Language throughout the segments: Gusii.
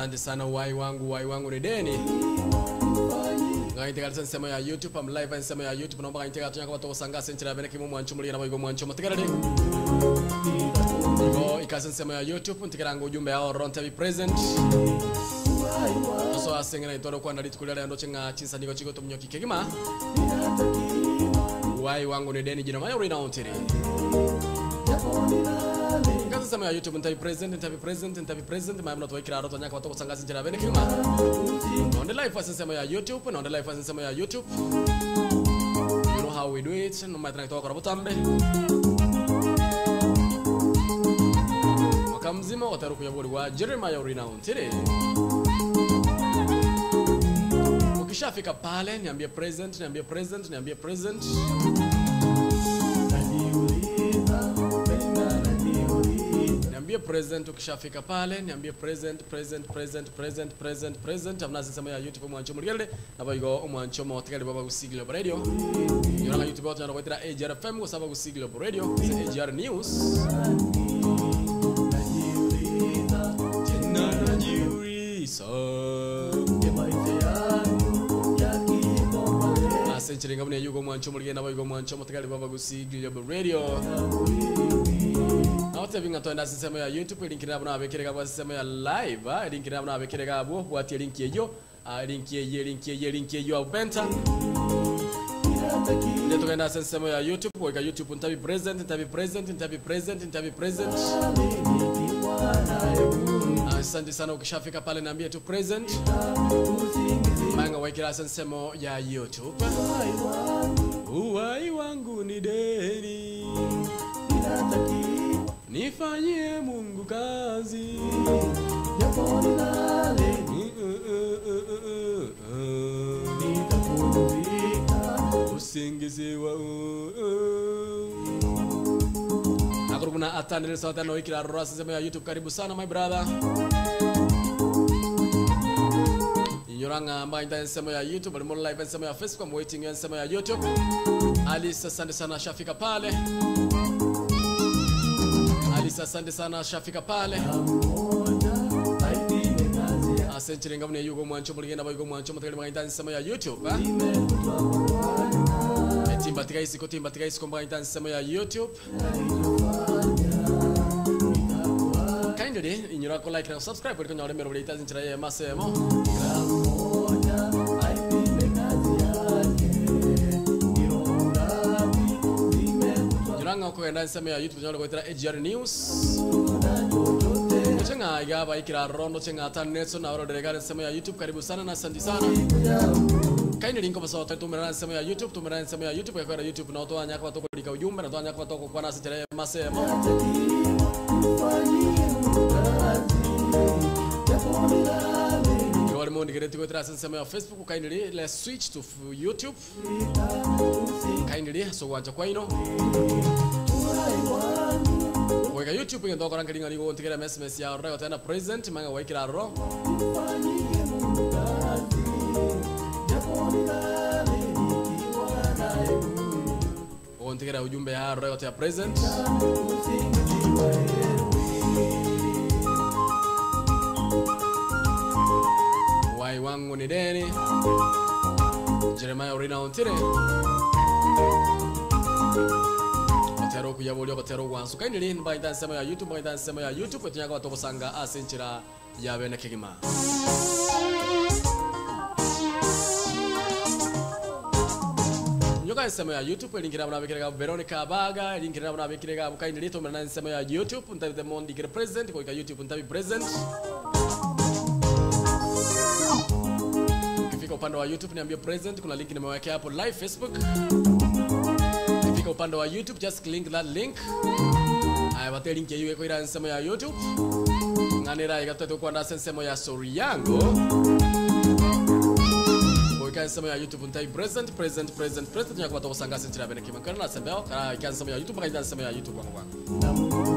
Asante sana uhai wangu, uhai wangu ni deni. Ngaite nsemo ya YouTube, I'm live nsemo ya YouTube naomba ngaite gatonya kwa togosanga senchira bene kimu mwancho muri na boigo mwancho matigarare. Igo ikase nsemo ya YouTube ntikirango ujumbe yao ronte be present. Toso asengena itoro kwa ndali tukulia leo chenga chinsa niko chiko tumnyoki kegima. Uhai wangu ni deni jina mayo rina ontiri. Ngazi nsemo ya YouTube ntabi present, ntabi present, ntabi present mayamna tuwaikira roto nyaka watogosanga senchira bene kigima. Naonde live nsemo ya YouTube, naonde live nsemo ya YouTube. You know how we do it, no matter kutoka kwa butambe. Mwaka mzima wataruku ya bodi wa Jeremiah Rinaontiri. Ukishafika pale niambie present, niambie present, niambie present. Niambie present ukishafika pale, niambie present, present, present, present, present, present. Amna sisema ya YouTube mwancho muligele na boigo mwancho motikali baba gusigilo radio. Yona YouTube watu wanakuitira AGR FM kwa sababu gusigilo radio, AGR News. Tena najiuliza. Asenchiringa mune yugo mwancho muligele na boigo mwancho motikali baba gusigilo radio. Naote toenda sisemo ya YouTube link nabo nabekereka bwa sisemo ya live link nabo nabekereka abo bwatie link eyo link eye link eye link eyo abenta ndio tugenda sisemo ya YouTube kwa YouTube ntabi present ntabi present ntabi present ntabi present. Asante sana ukishafika pale niambie tu present. Manga waikira sisemo ya YouTube. Uhai wangu ni deni. Nifanyie Mungu kazi. Japo nilale. Nitapumzika. Usingizi wa Nakurubuna atandele sauti no ikira rasa sema ya YouTube. Karibu sana my brother. Inyoranga amba inta sema ya YouTube, bali live sema ya Facebook, I'm waiting sema ya YouTube. Alice asante sana shafika pale. Alice asante sana shafika pale. Asante ngamne yugo mwancho muligenda boigo mwancho mutegele mwa sema ya YouTube. Timba tika isiko timba tika isiko mwa sema ya YouTube. Kindly inyura ko like na subscribe ko nyore mero bulita zinchira ya masemo. Nyuranga ko enda nsemo ya YouTube nyore ko itira AGR News. Chenga igaba ikira rondo chenga taneso na oro delegare nsemo ya YouTube. Karibu sana na asante sana. Kaini linko basa tumera nsemo ya YouTube, tumera nsemo ya YouTube kwa YouTube na otoa nyaka watoko lika ujumbe na otoa nyaka watoko kwa nasi chere masemo. Yore mundi gereti kwa nsemo ya Facebook kindly let's switch to YouTube. Kindly so wacha kwa ino. Weka YouTube ngendo koran kelinga nigo ntigera SMS ya ro tena present manga waikira ro. Ontigera ujumbe ya ro ya present. Wai wangu ni deni. Jeremiah Orina ontire. Otero kuyaboli otero wansu kainili mba nsemo ya YouTube mba nsemo ya YouTube tunyaka watokosanga asenchira ya bene kigima. Nyoka nsemo ya YouTube linkira mna bekirega Veronica Baga linkira mna bekirega kainili to mna nsemo ya YouTube ntabi the mondi get present kwa YouTube ntabi present. Ukifika upande wa YouTube niambie present, kuna link nimewekea hapo live Facebook. Ukifika upande wa YouTube just click that link. Aya bate link hiyo iko ira nsemo ya YouTube. Nganera igatatu kwa ndase nsemo ya story yangu. Kwa nsemo ya YouTube ntai present present present present nyakuba tosanga senchira bene kimakana na sembeo kana ikansemo ya YouTube kaita nsemo ya YouTube kwangu kwangu.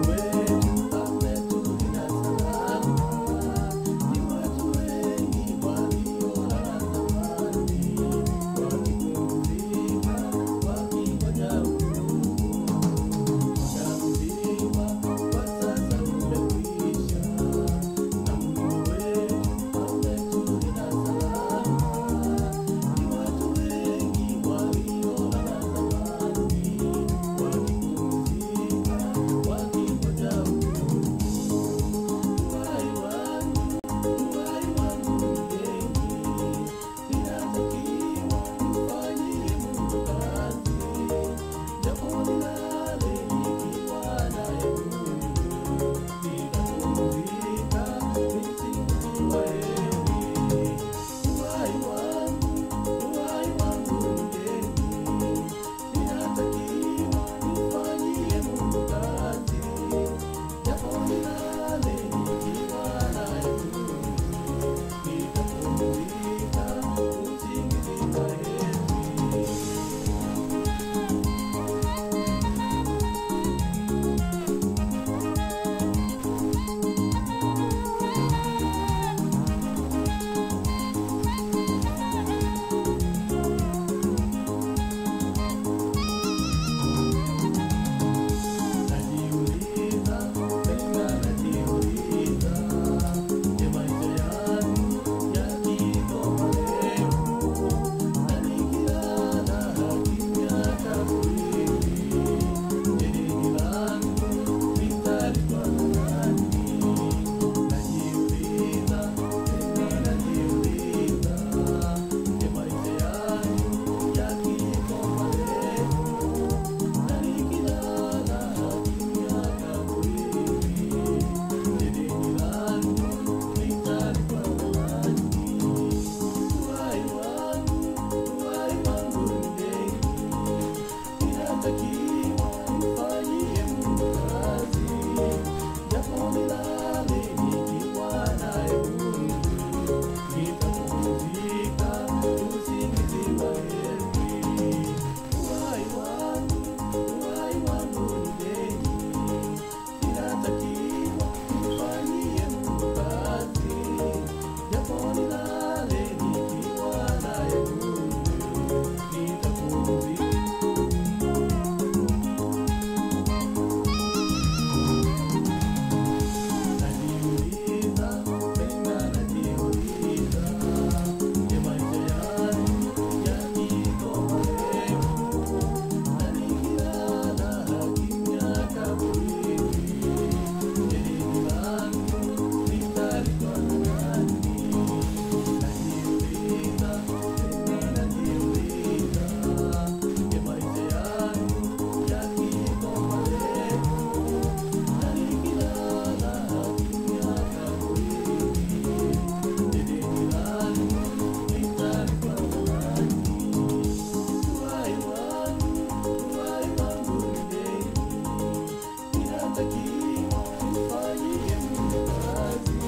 Ninatakiwa nimfanyie Mungu kazi,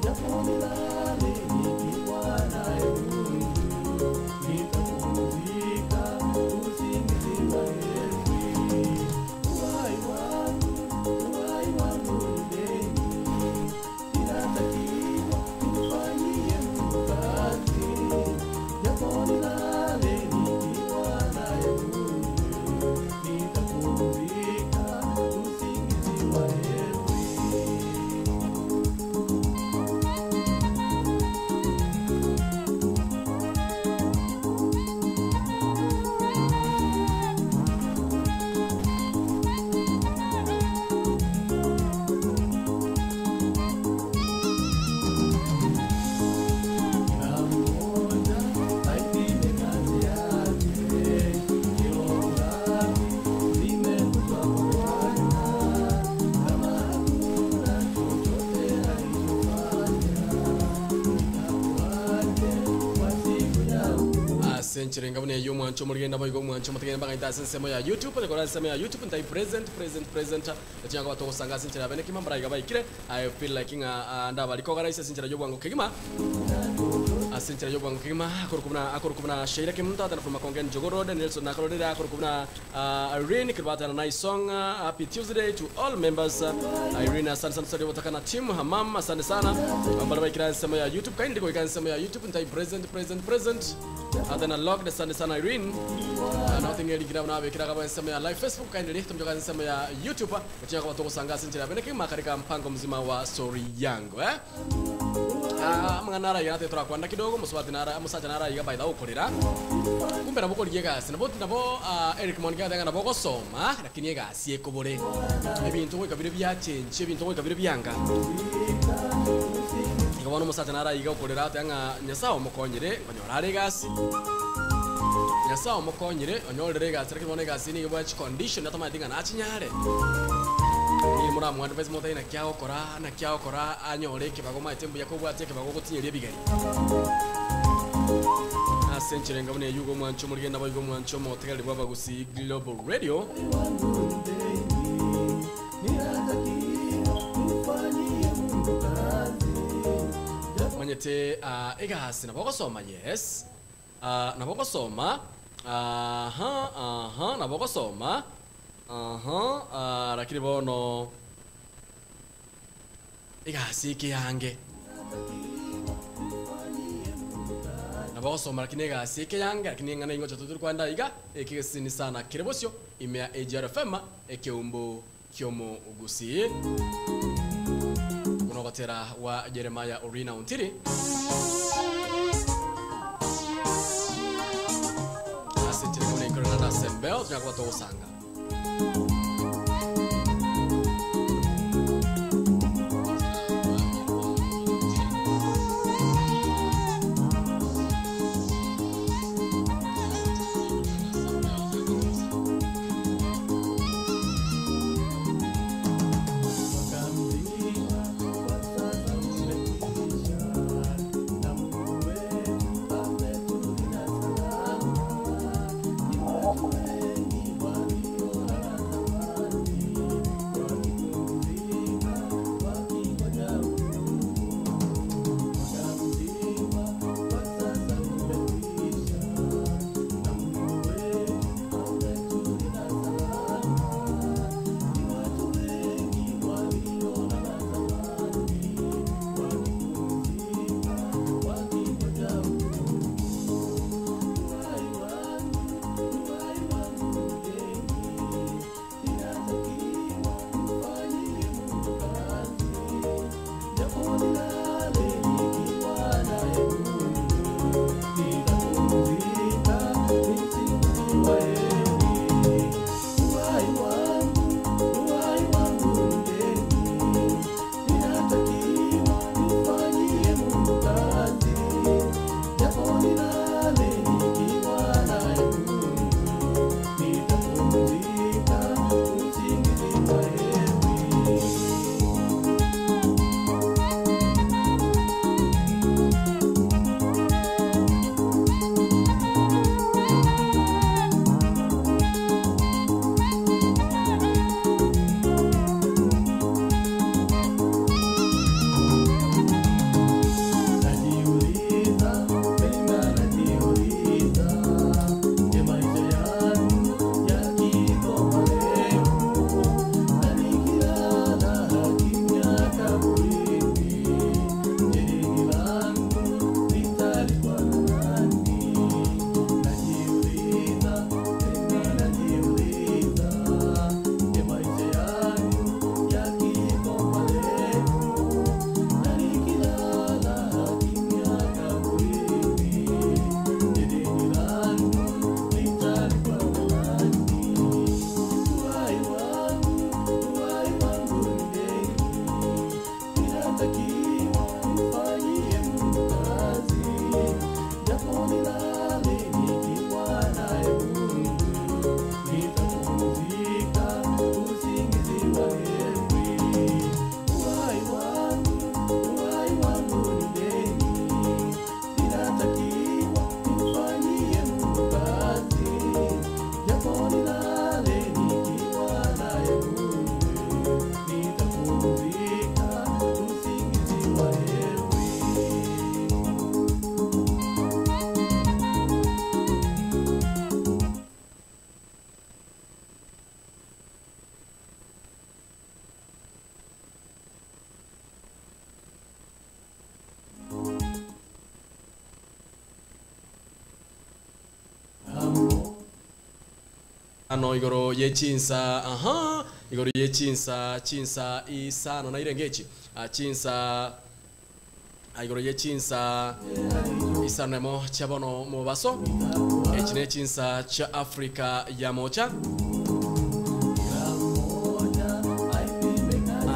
japo nilale nikiwa naye Mungu, nitapumzika usingizi wa heri. Uhai wangu, uhai wangu ni deni, ninatakiwa nimfanyie Mungu kazi, japo nilale nikiwa naye Mungu, nitapumzika usingizi wa heri. Kila mmoja aipime kazi yake, kilo ngapi zimekutwa kwa Bwana, kama hakuna chochote alichofanya, itakuwaje kwa siku ya hukumu? Ase nchere ngabone yo mwancho murigenda boigo mwancho mutegenda bagaita ase ensemo ya youtube nikora ensemo ya youtube ntai present present present echinga batogosanga ase enchera bene kima mbaraiga baikire. I feel like ng'a ndabariko garaisa ase enchera yobwango kegima ase enchera yobwango kegima akorokubuna akorokubuna Sheila Kimuntu atana from Makonge Njogoo Road Nelson nakororera akorokubuna Irene Kirbatana. Nice song, happy Tuesday to all members. Irene, asante sana sana watakana team Hamam, asante sana ambalo baikira ensemo ya youtube. Kindly go ensemo ya youtube ntai present present present atana locked. Asante sana Irene. Nothing eligira na bekira kaba ensemo ya live facebook. Kindly tumjoka ensemo ya youtube echinga batogosanga ase enchera bene kegima katika mpango mzima wa story yangu, eh. Ah, mng'ana araiga nate turakwanda kidogo muswati nara musacha naraiga baitha gukorera kumbe nabo korigia egasi nabo nabo Eric Monge athenga nabo gosoma lakini egasi ekobore ebintu goika bire biachenchi ebintu goika bire bianga igo bono omosacha naraiga okorera ateng'a nyasaye omokonyire onyora are egasi nyasaye omokonyire onyorere egasi lakini bono egasi nigo bwa chicondition atamanyete ng'a nachinyare ni muramwadvise motai nakiagokora nakiagokora anyore ekebago maete mbuya kobwatia ekebago gotinyeria ebigeri ase enchera engabuna eyuga omwancho omorigenda boigo omwancho omotegereri bwa Abagusii Global Radio. Ninatakiwa nimfanyie Mungu kazi, Manyete egasi nabo gosoma, yes, nabo gosoma, aha aha nabo gosoma, aha, lakini bono egasi eke yange nabo gosoma lakini egasi eke yange lakini eng'ana ingocha tuturi kwanda iga ekigesini sana kere bosio imea AGRFM ekeumbu kiomo Gusii unogotera wa Jeremiah Orina Untiri ase nchera ng'una na sembeo tunyakuba togosanga. Mwaka mzima kwa sasa umekwisha, na Mungu wetu ametulinda salama. Ni watu wengi walio Ano igoro ye chinsa aha igoro ye chinsa chinsa isano na irenge echi Ah, chinsa ah, igoro ye chinsa isano emo chia bono mobaso echi ne chinsa chia Africa ya mocha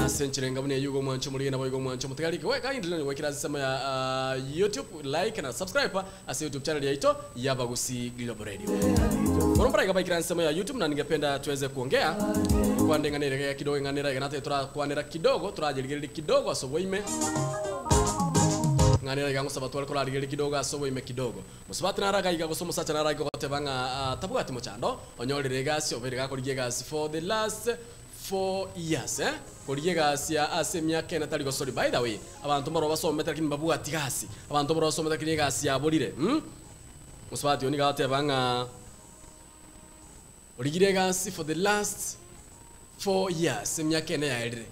ase enchirenga buna eyuga omwancho omorige nabo igo omwancho omotigarike we kindly gwekera ase ensemo ya ah, YouTube like na subscribe ase YouTube channel yaito ya Bagusi Global Radio. Bono mbaraiga baikera ensemo ya YouTube na ningependa tuweze kuongea kwande ng'anere iga kidogo ng'anera iga nate torakwanera kidogo torajerigereria kidogo ase oboime ng'anera iga ngosaba tware korarigereria kidogo ase oboime kidogo mosubati naraga iga gose omosacha naraga goteba ng'a ah, tabwati mochando onyorire egasi obeire gakorigia egasi for the last 4 years eh korigia egasi ase emiaka ene tari gosori by the way abanto mbaro basomete lakini mbabwati gasi abanto mbaro basomete lakini egasi yaborire mm? Mosubati oyo nigo agoteba ng'a origire egasi for the last 4 years emiaka ene yaerire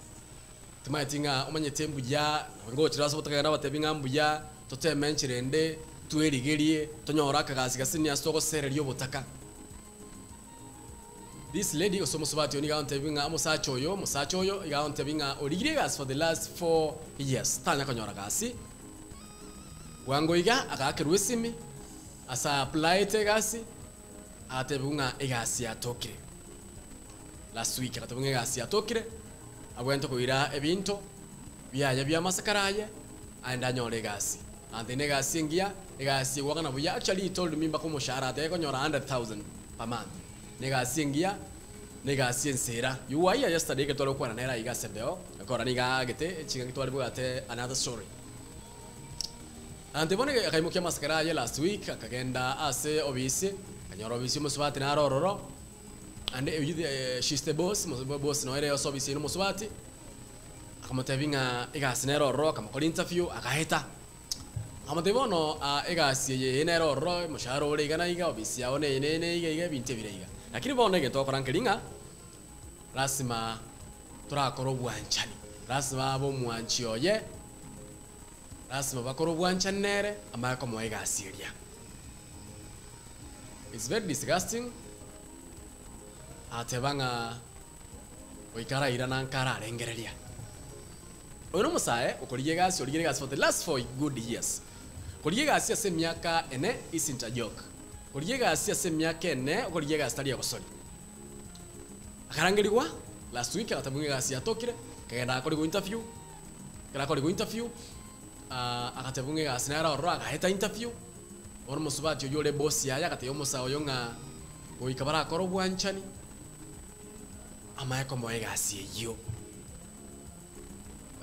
timaeti ng'a omanyete mbuya nabo ngochire ase obotakagenda abatebi ng'a mbuya toteme enchera ende twerigerie tonyore akagasi gase ase togosereria obotaka. This lady gose omosubati oyo nigo agontebia ng'a omosacha oyo omosacha oyo iga agontebia ng'a origirie egasi for the last 4 years tanya konyora gasi. Bwango iga agaakerwa esimi ase a-applyete egasi agatebiwa ng'a egasi yatokire. Last week agatebiwa ng'a egasi yatokire abwenerete koira ebinto biaye bia amasakara aye aende anyore egasi. Ante na egasi engiya, egasi egwakana buya actually he told me mpaka omoshahara atebe konyora 100,000 per month. Na egasi engiya, na egasi ensera. You were here yesterday ekero tware gokwana nere aiga ase embeo, ekora nigo aagete chingaki tware bwate another story. Ante bono akaimokia amasakara aye last week akagenda ase obisi, akanyora obisi omosubati nare ororo, and eh, she's the boss, boss noere ase obisi eye nomosubati, akamotebia ng'a egasi nere ororo, akamokora interview, agaeta. Akamotebia bono ah, egasi eye eye nere ororo, omoshahara ore iga na iga, obisi yao neye neye neye iga iga, ebinto ebire iga. Lakini bono egento ogokora nkeri ng'a, lasima torakore obwanchani, lasima abe omwanchi oye, lasima bakore obwanchani nere, amanye komoa egasi eria. It's very disgusting, ateba ng'a goika arairana nka ararengereria. Oyo nomosae okorigia egasi origire egasi for the last 4 good years. Korigia egasi ase emiaka ene isn't a joke. Korigia egasi ase emiaka ene okorigia egasi tari egosori. Akarangerigwa last week agatebiwa ng'a egasi yatokire, akagenda agakorigwa interview, ekero akorigwa interview, ah, agatebiwa ng'a egasi nere ororo agaeta interview, bono omosubati oyio ore eboss yaye agatebia omosae oyo ng'a goika barakore obwanchani, amanye komoa egasi eyio.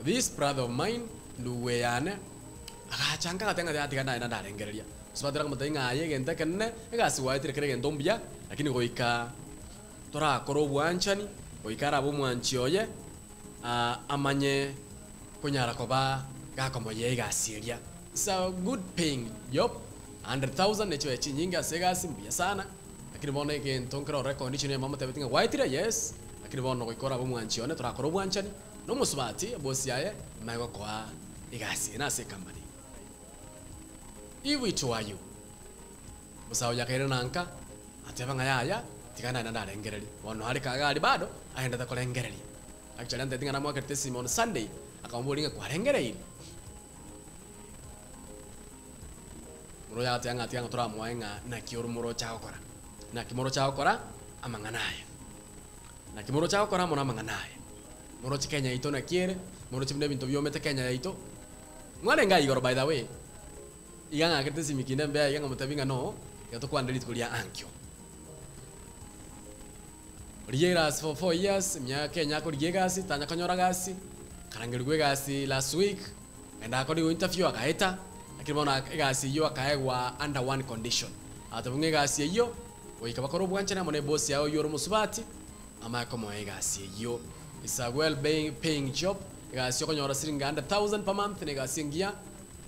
This brother of mine, ndugu eyane, agacha nka agateba ng'a tiga naye narengereria. Mosubati akamotebia ng'a aye egento ekenene, egasi gwaetire kera egento mbuya, lakini goika torakore obwanchani, goika arabe omwanchi oye, ah, amanye konyara koba gakomoyia egasi eria. It's a good paying job, 100,000 ne chibesa chinyinge ase egasi, mbuya sana, lakini bono egento nkere orore econdition eyemo amotebetie ng'a gwaetire, yes, lakini bono goika orabe omwanchi one, torakore obwanchani, na omosubati, ebosi yaye, emanye gokoa egasi eye nase ecompany. If it were you, omosae oyio akairana nka, ateba ng'a yaya, tiga naende ndarengererie. Bono are kaga aria bado, agendete korengereria. Actually antebetie ng'a namoakerete esimi on Sunday, akamoboria ng'a kwarengereirie? Omoro oyo agateba ng'a tiga ng'a toramoe ng'a naki oro moroche agokora. Naki moroche agokora amang'ana aya. Naki moroche agokora amo namang'ana aya. Moroche Kenya yaito naki ere, moroche buna ebinto biomete Kenya yaito. Mwarenge aye igoro by the way, iga ng'akerete esimi kinde mbe aiga nkamotebia ng'a no, iga tokwanere rituko ria ankio. Rigia egasi for 4 years, emiaka enya akorigia egasi, tanya konyora gasi, akarangerigwa egasi last week, Enda akorigwe interview agaeta, lakini bono egasi eyio akaegwa under one condition. Agatebwa ng'a egasi eyio goika bakore obwanchani amo na ebosi yaye oyio ore omosubati, amanye komoa egasi eyio. It's a well paying job, egasi okonyora siringi 100,000 per month na egasi engiya,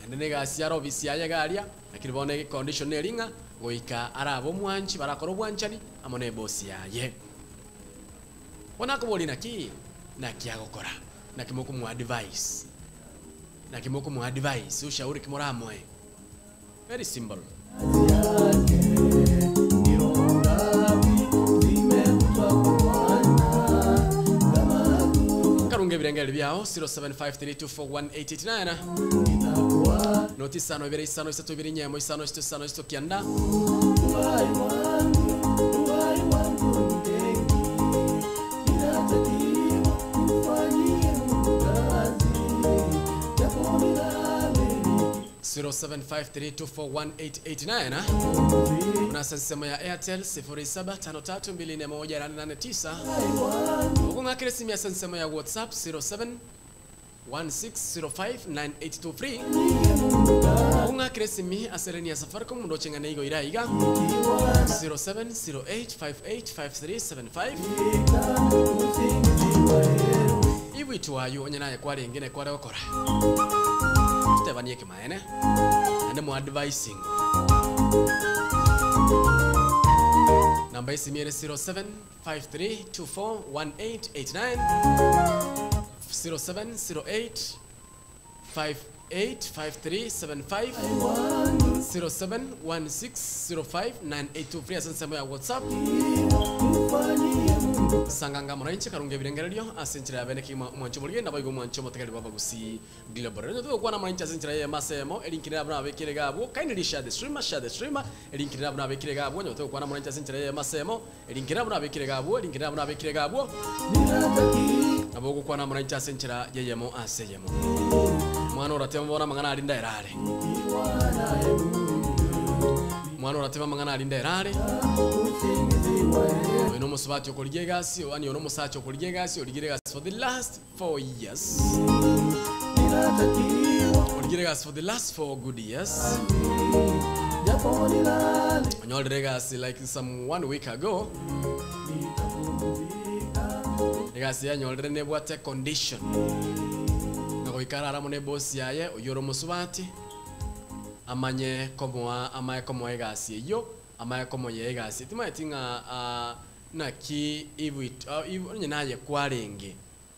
naende na egasi yare ofisi yaye iga aria, lakini bono econdition neri ng'a goika arabe omwanchi barakore obwanchani amo na ebosi yaye. Bono akoboria naki? Naki agokora? Naki mokomoadvise? Naki mokomoadvise? Ushauri ki moramoe? Very simple. Kazi yake ni roho ngapi? ebirengeri biao 0753241889 Nitakuwa noti isano ibere isano isato ibere nyemo isano isito isano isito kianda uhai wangu, uhai wangu ni deni. Ninatakiwa nimfanyie Mungu kazi, japo nilale 0753241889 unasa nsemo ya airtel 0753241889 ukung'akire simu ya sensemo ya whatsapp 0716059823 ukung'akire simi asereni ya safaricom mundu ocheng'ane igo ira iga 0708585375 ibwitwayo onye naye kwarenge ne kware gokora tutebanie kimaene ande mu advising namba isimire 0753241889 0708 585375 0716059823 ase ya whatsapp sanganga mwananchi karunga ebirengererio ase enchera ya bene kima omwancho morige nabo igo omwancho omotegeri bwa bagusi global rero tugokwana mwananchi ase enchera ya masemo elinkire abuna abekire gabwo kindly share the streamer share the streamer elinkire abuna abekire gabwo nyo tugokwana mwananchi ase enchera ya masemo elinkire abuna abekire gabwo elinkire abuna abekire gabwo nabo gokwana mwananchi ase enchera yeyemo ase yemo mwana oratema bona mang'ana arinda erare mwana oratema mang'ana arinda erare oyo nomusubati okorigia egasi ani ono omusacha okorigia egasi origire egasi for the last 4 years origire egasi for the last 4 good years japo nilale onyorire egasi like some one week ago egasi yanyorire nebwate condition nagoikara aramo ne boss yaye oyo ore omusubati amanye komoa amaye komoa egasi eyo amaye komoya egasi timaeti ng'a ah, naki ibwit onye naye kwarenge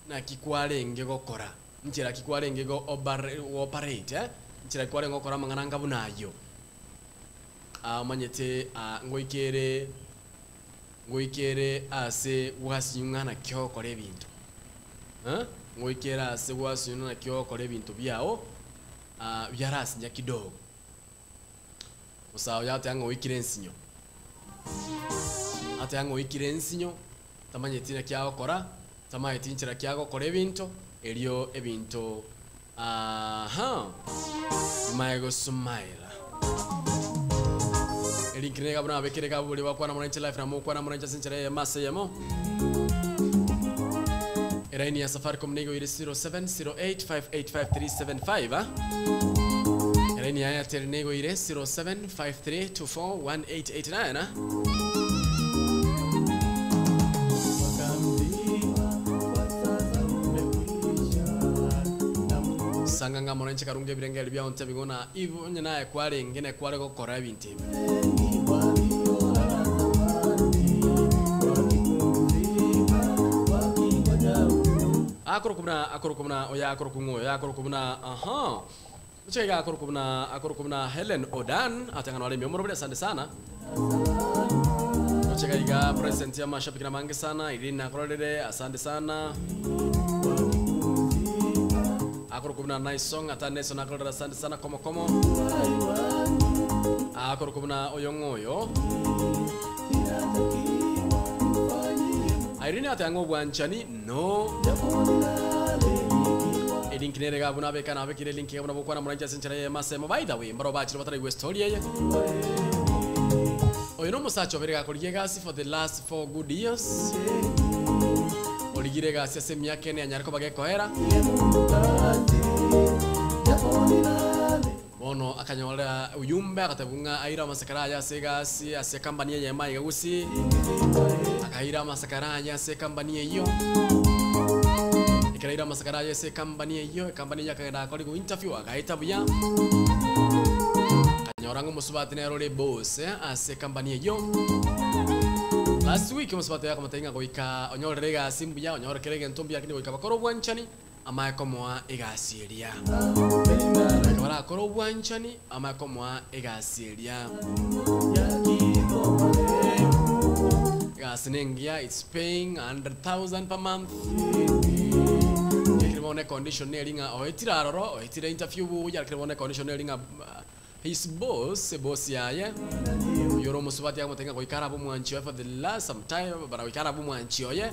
naki kwarenge gokora nchera ki kwarenge go operate eh nchera ki kwarenge gokora amang'ana anga buna ayo Ah, omanyete ah, ngoikere ngoikere ase gwasinywa naki ogokora ebinto Eh? ngoikere ase gwasinywa naki ogokora ebinto biao ah, biarasinya kidogo musawo yate ang'oikire ensinyo ate ang'oikire ensinyo tamanyeti naki agokora tamanyeti nchera ki agokora ebinto erio ebinto aha maegosmaila elinkire gabuna abekere gabuli bakwana mwananchi life na mukwana mwananchi ase enchera ya mase yamo eraini ya safaricom nigo iri 0708585375 ah? Eraini ya Airtel nigo ire 0753241889 ah? Wakambiwa kwa sasa umekwisha na Mungu sanganga mwananchi karunga ebirengeri byao ntebigona ibo onye naye kwarenge ne kware gokora ebinto ebi wengi waliolala zamani wakipumzika wakingoja hukumu. akorokubuna akorokubuna oya akorokung'o oya akorokubuna aha uchega akorokubuna akorokubuna Helen Odan atangana wale miomoro bile asante sana uchega iga present ya mashabiki na mangi sana Irina akororere asante sana akorokubuna nice song ata Nelson akororere asante sana komo komo akorokubuna oyong'oyo Irene atang'o bwanchani no elink nere gabuna abekana abekire link gabuna bokwana muranja senchera ye masemo by the way mbaro bachiro batari gwe story ye oyo nomusacha obere gakorigia egasi for the last 4 good years origire egasi ase emiaka ene anyare koba gekoera bono akanyorera uyumbe akatabunga aira amasakara aya ase egasi ase ekambani eye maiga gusi akaira amasakara aya ase ekambani eyo ekeraira amasakara aya ase ekambani eyo ekambani eyo akagenda akora go interview akaeta buya akanyora ng'a omosubati nere ore boss eh, ase ekambani eyo last week omosubati oyo akamotebia ng'a goika onyorere egasi mbuya onyorekere egento mbuya lakini goika bakore obwanchani amaye komoa egasi eria goika barakora obwanchani amaye komoa egasi eria egasi nengiya it's paying 100000 per month bono econdition neri ng'a oetire aroro, oetire interview buya, lakini bono econdition neri ng'a his boss, eboss yaye, oyio ore omosubati akamotebia ng'a goika arabe omwanchi oye for the last some time, bara goika arabe omwanchi oye,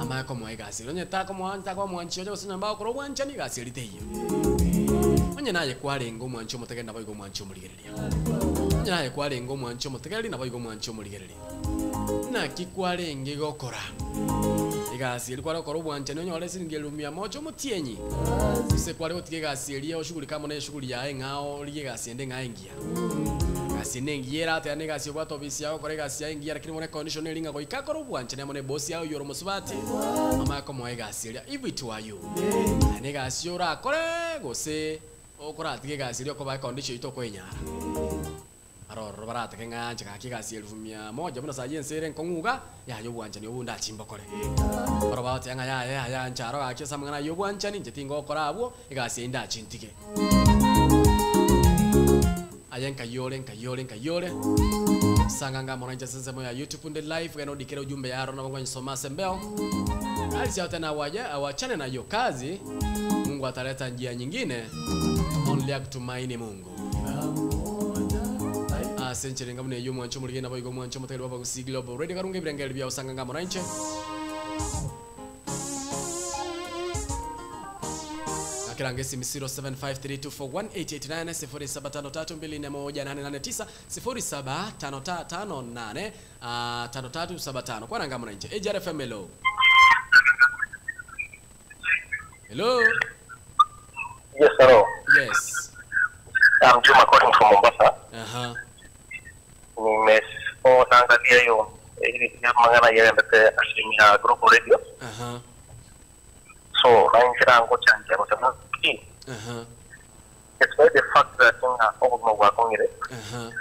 amanye komoa egasi eria. Onye takomoa takoba omwanchi oye gose onye mbagokora obwanchani, egasi eria teiyo. Onye naye kwarenge omwanchi omotegereri naboigo omwanchi omorigereria. Onye naye kwarenge omwanchi omotegereri naboigo omwanchi omorigereria. Naki kwarenge gokora egasi eria kware gokora obwanchani onyore esiringi elifu mia moja omotienyi? Gose kware gotiga egasi eria oshugulike amo neshuguli yaye eng'ao origie egasi ende eng'ao engiya? Egasi ende engiya erateane egasi obwate ofisi yao okore egasi yaye engiya lakini bono econdition neri ng'a goika akore obwanchani amo nebosi yaye oyio ore omosubati amanye komoa egasi eria. If it were you, aye negasi orakore gose okoratige egasi eria okoba econdition eyio tokoenyara? Aroro baratake ng'a inche gaki egasi y'elifu mia moja buna saa y'ense ere enkong'u iga, yaya obwanchani obo ndachimbokore. Barabwo bagoteba ng'a yaya yaya inche aro gaki ase amang'ana ayio y'obwanchani inche tingokora abwo, egasi eyio ndachintige. Aye nkai ore, nkai ore, nkai ore. Sanga ng'a mono inche ase ensemo ya YouTube nde live, genda ondikere ujumbe ya aro nabo nkonyesoma ase embeo. Alisia tena waye awachane na hiyo kazi, Mungu ataleta njia nyingine, only akutumaini Mungu. Ase enchera enga buna eyio omwanche omorigeni naboigo omwanche omotageri bw'abagusii Global Radio karunga ebirengererio biao sanga ng'a morainche. Akiranga esimi 0753241889 0753241889 0755 5375 kwana nga morainche. AGR FM hello. Hello. Yes, hello. Yes. I'm Juma calling from Mombasa. Aha. Nimeangalia hiyo ili mangana yerembete asilimia Global Radio. Aha. So nainjira ngochangia kwa sababu ki Aha. despite the fact that nga obuzima bwakongere Aha.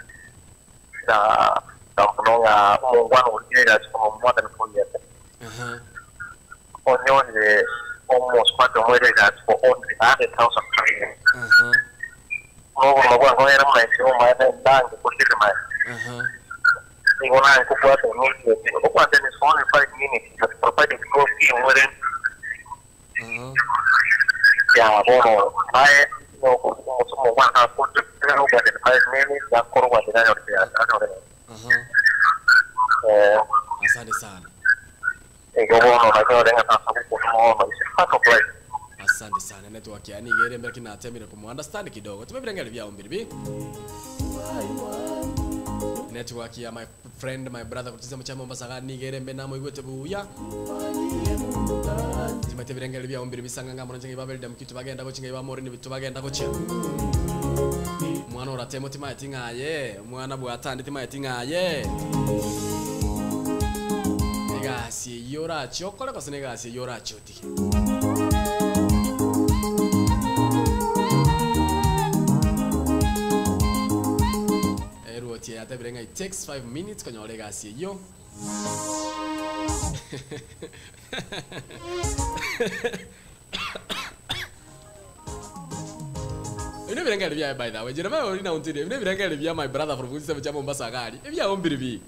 na namunonga omungwano uligirira kikomo more than 4 years. Aha. Onyonye almost kwate omwerera for only 100,000. Aha. N'obuzima bwakongere munaisi omwana ndange kushirima. Aha. Nigona nkukwata immediately. Okwate ni only 5 minutes but provided go see mwere Aha. ya bono naye umusomo wanga kutukira ugade 5 minutes yakoro kwa dinano ya ano Aha. eh Asante sana. ego bono na kwa lenga sasa kuko no it's part of life. Asante sana network yani igere mbere kinatemire kumu understand kidogo. Tumebirengele bya umbiri bi. Network ya my friend my brother kutiza mchama Mombasa gani igere mbe namo igwete buya. Timate birengele bya umbiri bisanga ngamo nje babelda mkitu bagenda gochinga ibamori ni bitu bagenda gocha. Mwana uratemo timaye tingaye, mwana bwatandi timaye tingaye. Egasi yorachi okore gose negasi yorachi otike. Erwoti yatebire ng'a it takes 5 minutes konyora egasi eyio. Ebino ebirengere byaye by the way. Jeremiah ori na untire. Ebino ebirengere bya my brother from Kutsebe cha Mombasa gari. Ebyawo mbiri bi.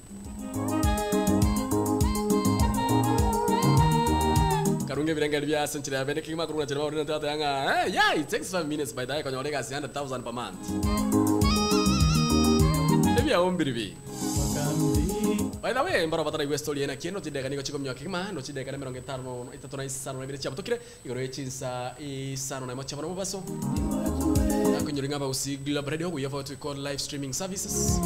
Karunge ebirengere bya senchira ya bene kigima kurunga Jeremiah ori na tata yanga. Eh, yeah, it takes 5 minutes by the way konyora egasi 100,000 per month. Ebyawo mbiri bi. By the way, mbaro batara igwe story ena kieno tideka niko chiko mnyoka kima no tideka na 53 na chiabutokire igoro yechinsa isano na mocha bano baso nakunyoringa ba usigla radio we have what we call live streaming services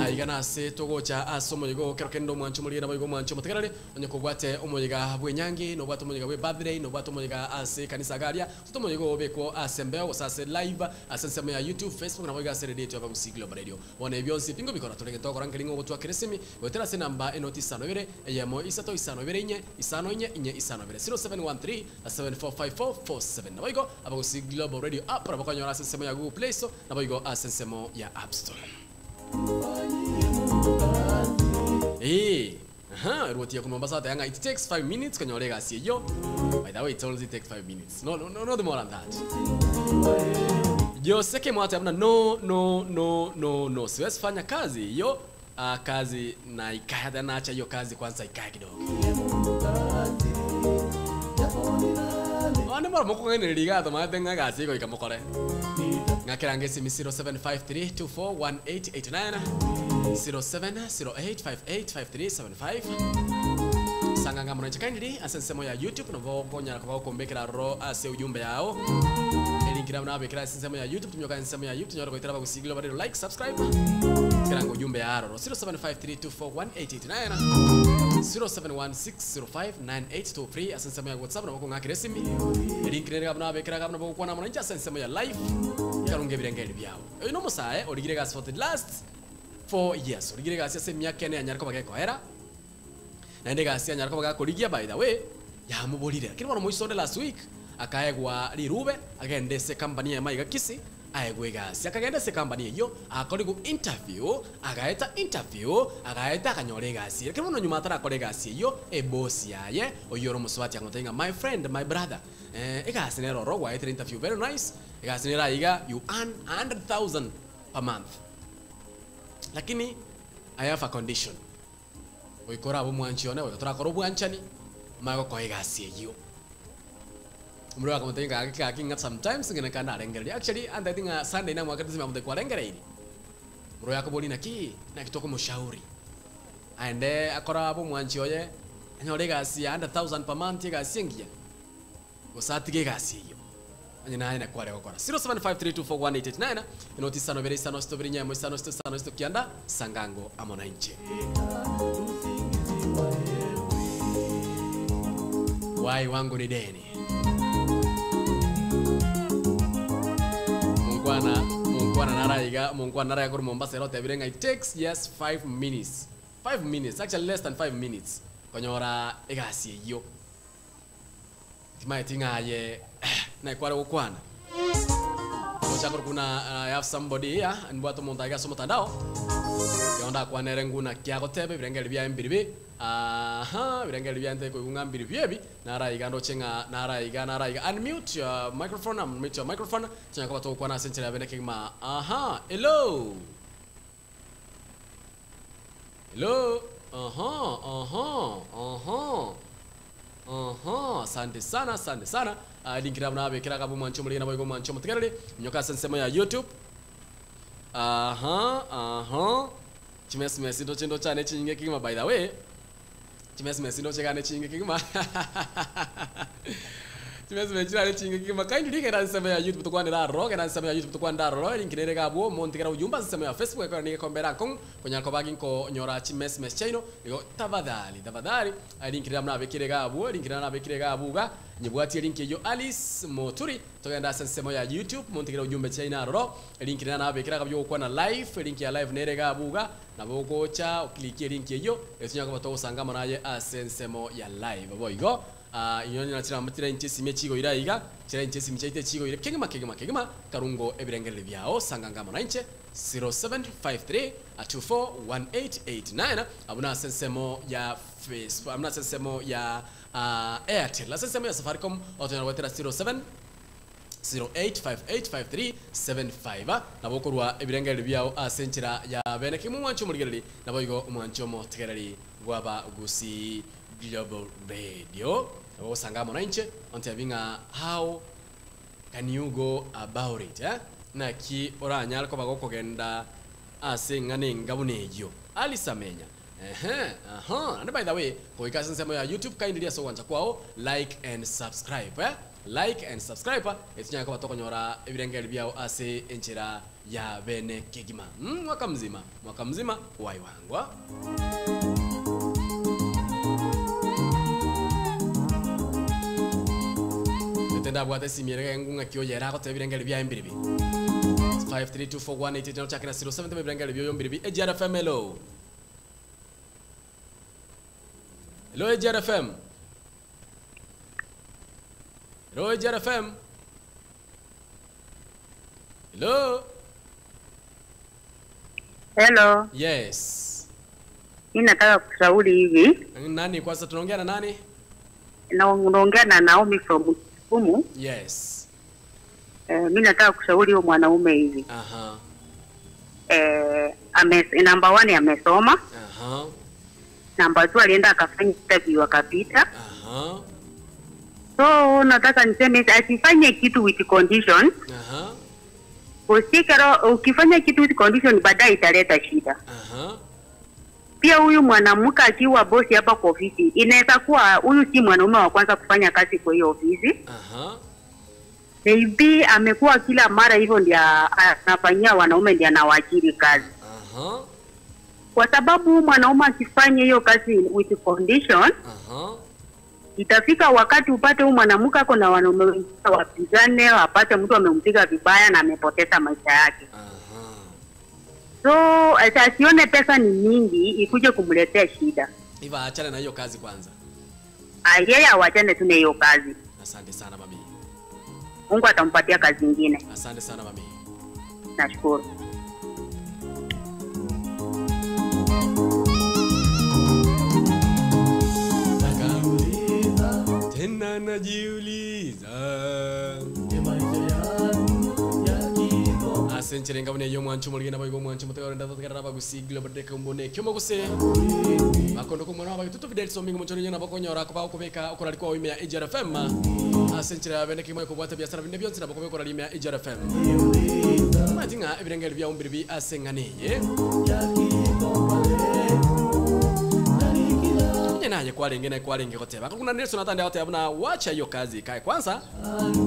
aigana ase togocha ase omoyiga okero kende omwancho omorigena boigo omwancho omotegerere onye kobwate omoyiga bwenyangi nobwate omoyiga bwe birthday nobwate omoyiga ase ekanisa garia tote omoyiga obekwo ase embeo gose ase live ase ensemo ya YouTube, Facebook naboigo ase radio yaba Gusii Global Radio. Bono ebio onsi pingo bikora torege tokora nkeri ng'o ogotwakera esimi goetera ase enamba enoti isano ibere eyemo isato isano ibere inye isano inye inye isano ibere 0713 745447 naboigo Abagusii Global Radio app nabo okonyora ase ensemo ya Google Play Store naboigo ase ensemo ya App Store. Eh, aha, rwoti ya Mombasa atayanga it takes 5 minutes konyora egasi eyio. By the way, it only takes 5 minutes. No, no, no, not more than that. Jose Kimwate amna no no no no no. Siwezi fanya kazi hiyo. Kazi na ikae hata naacha hiyo kazi kwanza ikae kidogo. Abande mbaro mokong'ainereria iga tomaete ng'a egasi egoika mokore. Ng'akera ange esimi 0753241889, 0708585375. Sanga ng'a mono inche kindly ase ensemo ya YouTube nabo okonyara koba gokombekera aroro ase ujumbe yao. Elink nabo nabekera ase ensemo ya YouTube tumioka ensemo ya YouTube tonyore goetera abagusii Global Radio like subscribe kera ngo ujumbe ya aroro 0753241889 0716059823 ase ensemo ya WhatsApp nabo okong'akera esimi. Elink nere iga buna nabekera iga buna bogokwana amo nainche ase ensemo ya live karunge ebirengeri biao. Oyo nomosae origire egasi for the last 4 years origire egasi ase emiaka ene yanyare koba gekoera. Naende egasi yanyara koba gakorigia by the way yamoborire. Lakini bono moiso onde last week akaegwa rirube agende ase ecompany eyemo aiga Kisii aegwe egasi. Akagenda ase ecompany eyio agakorigwa interview agaeta interview agaeta akanyora egasi. Lakini bono nyuma atarakora egasi eyio eboss yaye oyio ore omosubati akamotebia ng'a my friend my brother egasi nere ororo gwaetire interview very nice egasi nere aiga you earn 100,000 per month lakini I have a condition. Goika orabe omwanchi one, goika torakore obwanchani, omanye gokoa egasi eyio. Omorwoti akamotebia ng'a gaki gaki ng'a sometimes ng'ina ekero narengereria. Actually antebetie ng'a Sunday namwakerete esimi akamotebia kwarengereirie? Omorwoti akaboria naki naki tokomoshauri aende akore abe omwanchi oye, anyore egasi ya 100,000 per month egasi engiya, gose atige egasi eyio. Onye naye naki kware gokora. 0753241889, enoti isano ibere isano sita ibere inyemo isano sita isano isito kianda, sangango amo nainche. Wai wangu ni deni. Munkwana, munkwana naraiga, munkwana naraiga korwa Mombasa ere otebire ng'a it takes just 5 minutes. 5 minutes, actually less than 5 minutes konyora egasi eyio. Timaeti ng'a aye naye kware gokwana. Gocha korokwa buna I have somebody here, nimbwate omonto aiga ase omotandao, ekero ndakwane ere nguna ki agoteba ebirengererio biaye mbiribi, aha, ebirengererio biaye ntari koigwa ng'a mbiribi ebi, naro aiga ndoche ng'a naro aiga naro aiga. Unmute your microphone, unmute your microphone, tonyare koba togokwana ase enchera ya bene kegima. Aha, hello! Hello! Aha, aha, aha. Aha, asante sana, asante sana. Ah, link nabo nabekera agabo omwancho omorege naboigo omwancho omotegereri. Minyoka ase ensemo ya YouTube. Aha, aha. Chimesimesi ndoche ndochane chinyinge kegima by the way. Chimesimesi ndoche gane chinyinge kegima. Chimesimesi chirare chinyinge kegima. Kindly genda ase ensemo ya YouTube tokwanere aroro, genda ase ensemo ya YouTube tokwanere aroro. Link nere iga abwo, montigere ujumbe ase ensemo ya Facebook ekero nigo ekombera akong'u konyara koba ginkonyora chimesimesi chiaino. Igo tafadhali, tafadhali Link riria nabekire iga abwo, link riria nabekire iga abwo iga, nyebwatie link eyio Alice Moturi, togende ase ensemo ya YouTube, montigere ujumbe chiaino aroro, link riria nabekire agabio gokwana live, link ya live nere iga abwo iga, nabo ogocha oclickie link eyio, erio tonyare koba togosanga amo naye ase ensemo ya live. Boigo inwe onye nachiramba chiraini chiesimi echigoire aiga, chiraini chiesimi chiaito echigoire kegima kegima kegima, karungo ebirengererio biao, sanganga amo nainche, 0753 241889, abwo nase ensemo ya Facebook, abwo nase ensemo ya Airtel, ase ensemo ya Safaricom otonyara goetera 07 08585375 nabo okorwa ebirengererio biao ase enchera ya bene kegima omwanche omorigereri naboigo omwanche omotegereri bwaba Gusii Global Radio nabo ogosanga amo nainche ontebi ng'a how Can you go about it eh? Naki oranyare koba gokogenda ase eng'ana enga buna eyio? Alice amenya. Ehe, aha. Naende by the way, goika ase ensemo ya YouTube kindly ase ogwancha kwao like and subscribe eh? Like and subscribe etonyare koba tokonyora ebirengererio biao ase enchera ya bene kegima. Mm, mwaka mzima, mwaka mzima waiwangwa. Ete ndabwate esimi ere ng'u ng'aki oyo ere agoteba ebirengeri biaye mbiribi. 5324188 nochake na 07 teba ebirengeri bioyo mbiribi. AGR FM hello. Hello AGR FM. Hello AGR FM. Hello. Hello, Yes. mi nataka kushauri hivi. Nani kwanza tunaongea na nani? Na unaongea na Naomi from Kisumu. Yes. Eh, mi nataka kushauri huyo mwanaume hivi. Aha. Eh, ame, number one amesoma, Aha. number two alienda akafanya interview akapita. Aha. So nataka niseme asifanye kitu with condition. Aha. Usikero ukifanya kitu with condition baadaye italeta shida. Aha. Pia huyu mwanamke akiwa bosi hapa kwa ofisi, inaweza kuwa huyu si mwanaume wa kwanza kufanya kazi kwa hiyo ofisi. Aha. Maybe amekuwa kila mara hivyo ndio anafanyia wanaume ndio anawaajiri kazi. Aha. Kwa sababu mwanaume akifanya hiyo kazi with condition, Aha. itafika wakati upate huyu mwanamke ako na wanaume wengine wapigane, apate mtu amempiga vibaya na amepoteza maisha yake. Aha. So asione pesa ni mingi ikuje kumletea shida. Hivyo achane na hiyo kazi kwanza. Ah, Yeye awachane tu na hiyo kazi. Asante sana mami. Mungu atampatia kazi ingine. Asante sana mami. Nashukuru. Najiuliza, Tena najiuliza. je, maisha yangu yakiko Asenchire ngabone yo mwancho muligena boigo mwancho mutegore ndathatigara bagusigilo badeka mbone kyomo guse. Bakondo ko mwana bagitutu Fidel Somingo muchoro nyona bakonyora ko bakubeka okorari kwa wime ya AGRFM. Asenchire abene kimwe kubwata biasara binde byonse nabakobeka okorari ime ya AGRFM. Matinga ebirengeri bya umbiri bi asenganeye. Nye naye kwarenge naye kwarenge goteba kuna Nelson atande ateba na wacha hiyo kazi ikae kwanza.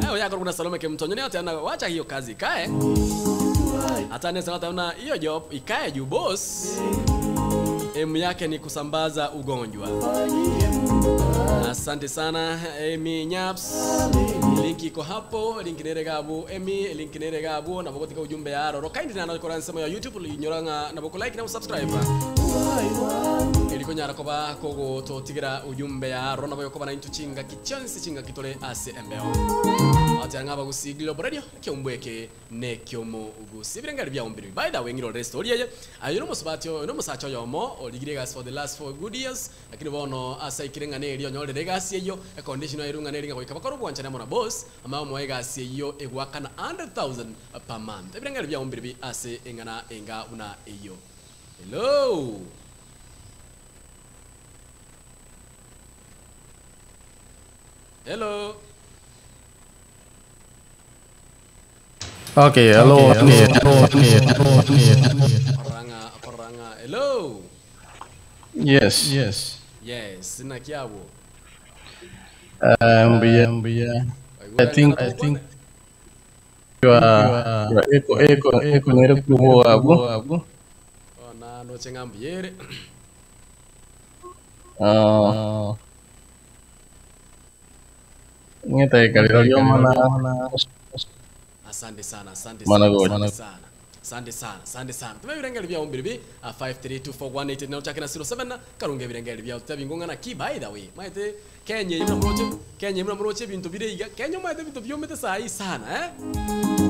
Eh oya kuna Salome Kemtonyo naye atana wacha hiyo kazi ikae. Hata Nelson atana hiyo job ikae juu boss. Emu yake ni kusambaza ugonjwa. Asante sana Emi Nyaps. Link iko hapo, link nere gabu Emi, link nere gabu na bogotika ujumbe ya roro. Kindly na nakora nsemo ya YouTube linyoranga na boko like na subscribe. Ilikonyara koba kogo totigira ujumbe ya roro na boyokoba na intu chinga kichonsi chinga kitole ase embeo. Ati ngaba gusigilo radio kyombweke ne kyomo ugusi birengari bya umbiri. By the way ngiro rest oriye ayo no musbatyo no musacho yomo oligire gas for the last 4 good years lakini bono asaikire ngane eri onyorere gas eyo e condition ayirunga neri ngoika bakora obwanchana mona boss ama mo gas eyo egwakana 100,000 per month. Ebirengari bya umbiri bi ase engana enga una eyo. Hello. Hello. Okay, hello, okay, hello, okay, hello, okay. Paranga paranga. Hello. Yes, yes. Yes, sina kiabo. Yeah, I think you are, you are echo, echo, echo, nere kubo abu. Ona no chengambiyere. Ngeta ikaliro mana Asante sana, asante Mana sana, go. asante sana. Asante sana, asante sana. Tume birengeli bya umbiri bi 5324189 na chakina 07 karunge birengeli bya tutabingonga na ki by the way. Maite Kenya yimna mroche, Kenya yimna mroche bintu bireiga. Kenya maite bintu byomete sai sana eh.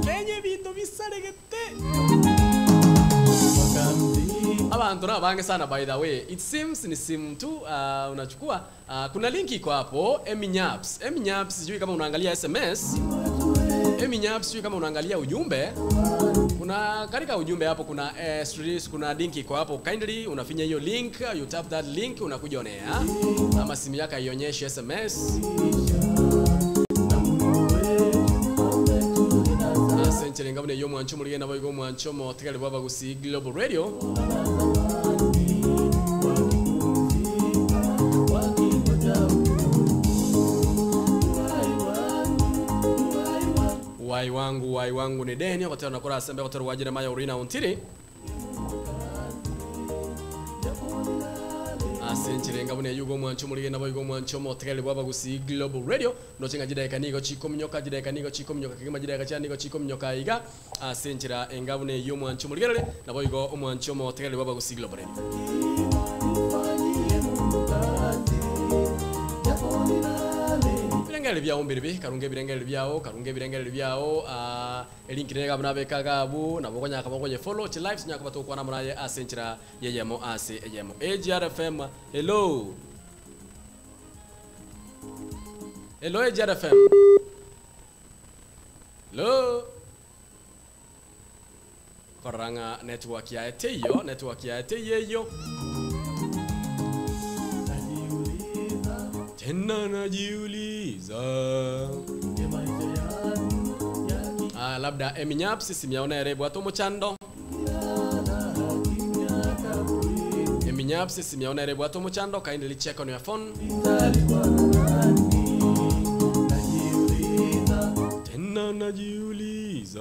Kenya bintu bisaregete. Abantu na bange sana by the way. It seems ni simu tu unachukua kuna linki iko hapo Eminyaps. Eminyaps sijui kama unaangalia SMS. Eminyaps sijui kama unaangalia ujumbe. Kuna katika ujumbe hapo kuna streams, kuna link iko hapo. Kindly unafinya hiyo link, you tap that link unakuja onea. Ama simu yako ionyeshe SMS. Asenchele ngabune yo mwancho muligena boigo mwancho mo tigale baba gusi Global Radio. Wai wangu wai wangu ni deni wakati nakora asembe wakati wa Jeremiah Urina Ontiri. Asenchele ngabune yugo mwancho muligena boigo mwancho mo tigale baba gusi Global Radio. Nochenga jideka nigo chiko minyoka jideka nigo chiko minyoka kigima jideka cha nigo chiko minyoka iga. Asenchera engabune yo mwancho muligerere na boigo omwancho mo tigale baba gusi Global Radio. Birengeli byawo mbiri karunge birengeli byawo karunge birengeli byawo elinki nega buna gabu nabo konyaka bokonye follow chi live nyaka batokwana muraye asenchera yeyemo ase eyemo AGRFM. Hello. Hello AGRFM. Hello. Koranga network ya eteyo network ya eteyo. Tena najiuliza. Ah, labda Eminyapsi simiaona erebwate omochando. Eminyapsi simiaona erebwate omochando kindly check on your phone. Tena najiuliza.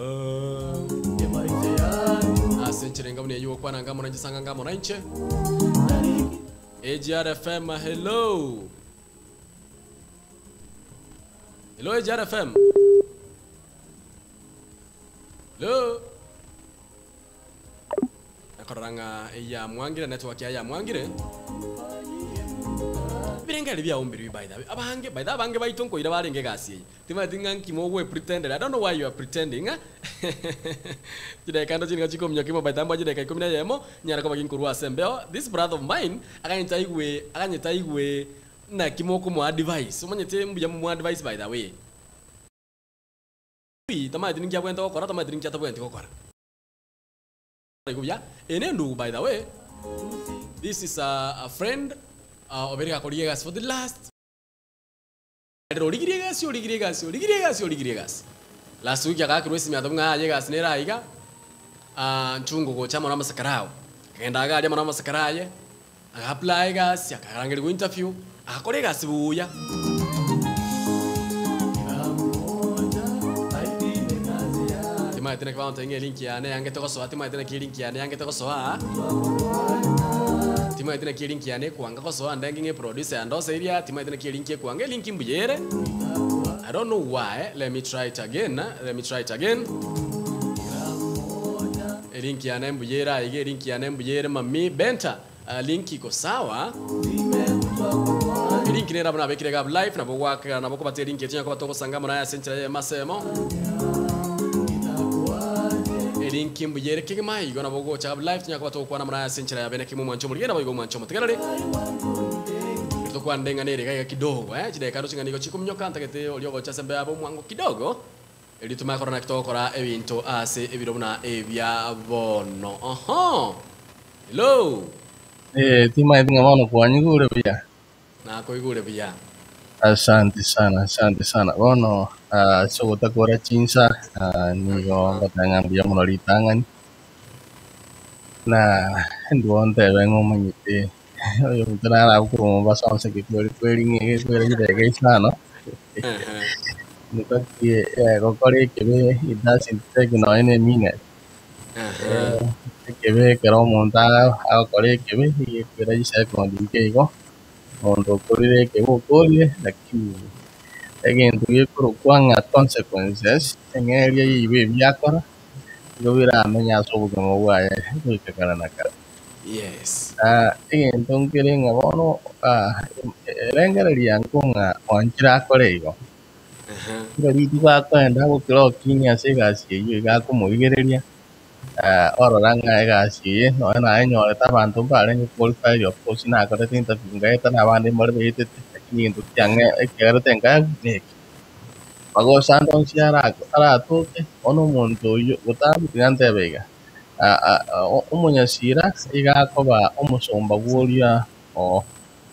Ase nchirenga buna eywo okwana ngamo nanchisanga ngamo nainche. AGR FM hello. Hello AGR FM. Hello. Nakorora ng'a eyamwangire network yaye yamwangire. Ebirengeri biaombirwe by the way. Abange by the way abange baito nkoira barenge egasi eye. Timanyeti ng'a nki mogwe pretendera. I don't know why you are pretending. Chidakika ndo chininga chikominyoka imo by the time chidakika ikomi na eyemo nyara koba ginkorwa ase embeo. This brother of mine akanyete aigwe akanyete aigwe naki mokomoa advice. Omanyete mbuya momoa advice by the way. Tamanyeti ninki abwenerete gokora tamanyeti ninki atabwenereti gokora. Buya eye nendugu by the way. This is a, a friend obeire gakorigia egasi for the last origirie egasi origirie egasi origirie egasi origirie egasi. Last week agakirwa esimi atebwa ng'a aye egasi nere aiga nchungo gocha amo na amasakara ao. Akagenda iga aria amo na amasakara aye, aga apply egasi, akarangerigwa interview, agakora egasi buya. Timanyete naki bagontebia ng'a elink yane yangete gosoa, timanyete naki elink yane yangete gosoa. Timanyete naki elink yane ekwanga gosoa ndenge ng'a eproducer yandoseirie aa, timanyete naki elink ekwanga, elink mbuya ere. I don't know why, let me try it again, let me try it again. Elink yane mbuya ere aiga, elink yane mbuya ere mami Benta, link iko sawa. Elink nere abwo nabekire iga abwo live, nabo gwakera nabo kobata elink eye tonya koba togosanga amo naye ase enchera y'eyemo ase eyemo. Elink mbuya ere kegima, igo nabo ogocha abwo live tonya koba togokwana amo naye ase enchera ya bene kegima omwanche omorigia nabo igo omwanche omotegereri. Tokwane eng'ana ere iga iga kidogo eh, chidakika aro ching'ana igo chikominyoka ntagete oria ogocha ase embeo abe omwango kidogo, erio tomanye korora naki togokora ebinto ase ebiro buna ebia bono. Oho! Hello! Eh, timanyeti ng'a bono kwanyigure buya. Nakoigure buya. Asante sana, asante sana. Bono ase ogotakora chinsa nigo ngoteba ng'a mbuya mono ritang'ani. Na ndwo ntebe ng'a omanyete oyominto nare korwa Mombasa onseke kweri kweri ng'a egekwera chidakika isano. Ntoki gokora ekebe it doesn't take nonya na eminute. Ekebe ekero omonto agokora ekebe egekwera chisekondi nke igo, omonto okorire ekebe okorire lakini egento gekorokwa ng'a consequences eng'eria ya ebibe ebi akora nigo biramenye ase obogima bwaye goika kare na kare. Yes. Egento nkere ng'a bono erengereria nko ng'a oanchire akore igo. Kera rituko akoenda gokera okinia ase egasi eywo iga akomorigereria orora ng'a egasi eye nonya nayenyorete abanto mbarenge qualified of course nakorete interview ngaeta na abande mbare baetete lakini egento kiang'e ekiagerete nkaegwa neki. Magoso ande onsi aratoke bono omonto oywo botambe tiga ntebe iga omonyasira iga akoba omosomba bworia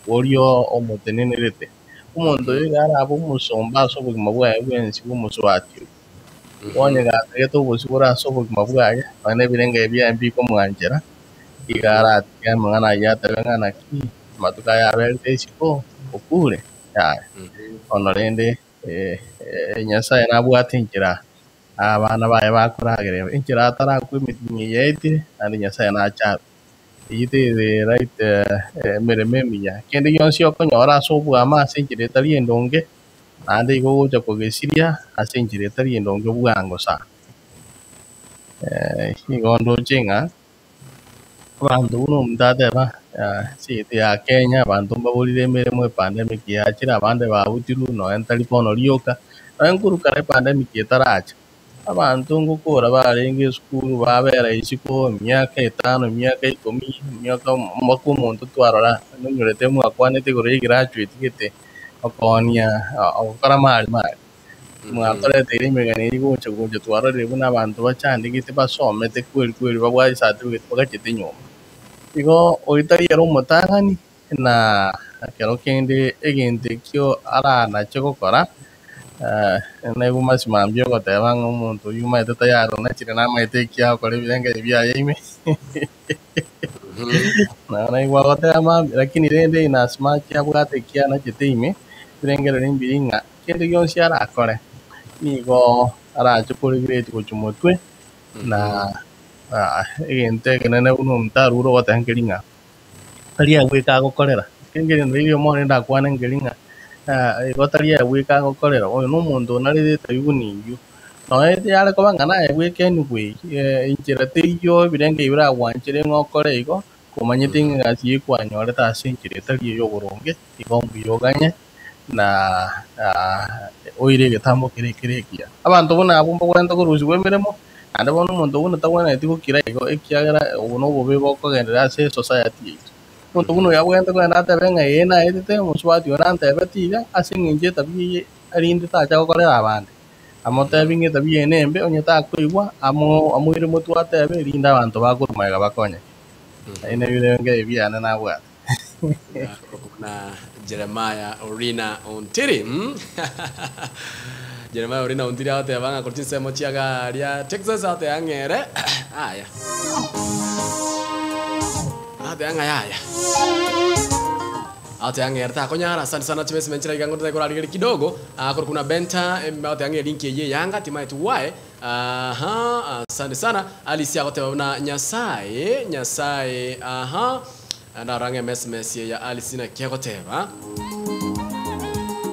bworia omotenenerete. Omonto oyo iga arabe omosomba ase obogima bwaye bwensi bwa omosubati oyio. Onye gatagete obosibore ase obogima bwaye nonya na ebirenge biaye mbikomwanchera iga aratiga amang'ana aywo atebe ng'a naki amatuko aya aberete isiko okure yaya. Bono rende Nyasaye nabwate enchera abana baye bakoragerera enchera atarakwa emitinyi eye yaetire naende Nyasaye nachabe. Eyio teri right emeremo emiya. Kende gionsi okonyora ase obwama ase enchera etari endonge naende igo ogocha kogesiria ase enchera etari endonge bwango sana. Igo ndoche ng'a abanto buna omonto ateba ase egete ya Kenya abanto mbaborire emeremo epandemic yachire abande babutirwe nonya ntari bono rioka nonya nkorukana epandemic etaracha. Abanto ngokora barenge esukuru babera isiko emiaka etano, emiaka ikomi, emiaka mpaka omonto twarora nonyorete mwakwanete igoro ya egraduate gete okoonia ogokora mali mali. Mwatoreteire emegano eywo gocha gocha twarorire buna abanto bachandegete basomete kweli kweli babwate certificate bagachete nyomba. Igo oyo tari ere omotang'ani na Ekero kende egento ekio aranache gokora, naigwe masimambia ogoteba ng'a omonto oyio omanyete tayari onachire namaete eki agokora ebirengererio biaye ime. Nabo naigwa agoteba mambia, lakini rende in as much abwate eki anachete ime, ebirengererio mbiri ng'a kende gionsi arakore, nigo arache koregret gochia motwe, na egento ekenene buna omonto arure ogoteba nkeri ng'a tari abweka agokorera. Ekero riria omwana ndakwane nkeri ng'a igo tari abweka agokorera, oyo na omonto onarete etabi buna eyio. Nonye yare koba ng'a naye bweka anyway, enchera teiyo ebirenge ebi biragwanchere ng'a okore igo, komanyete ng'a egasi eye kwanyorete ase enchera etari eya oboronge, igo mbuya oganye na oire egetambo kere ekere ekiya. Abanto buna abwo mbabwenerete korusigwa emeremo, naende bono omonto buna tagwenereti gokira igo ekiagera obo na obobe bokogenderera ase esociety yaito. Omonto buna oyo abwenerete kogenda atebe ng'a ee naetete, omosubati oyo nantebeti iga, ase eng'encho etabia eye erinde tacha gokorera abande. Amotebi ng'a etabia eye nembe, onye takoigwa, amo amoire motwe atebe erinde abanto bakorwa magega bakonyeke. Ebi nabio birenge ebi biane nabwate. Na Jeremiah Orina Ontiri. Jeremiah Orina Ontiri agoteba ng'a korwa chinsemo chia garia Texas agoteba ng'a ere aya. Agoteba ng'a yaya. Agoteba ng'a ere takonyara asante sana chimesime nchera iga ngote korarigeria kidogo akorwa kuna Benta agoteba ng'a elink eye eyanga timaeti why aha asante sana Alice agoteba buna Nyasaye Nyasaye aha Ndarora ng'a emesimesi eye ya Alice naki egoteba.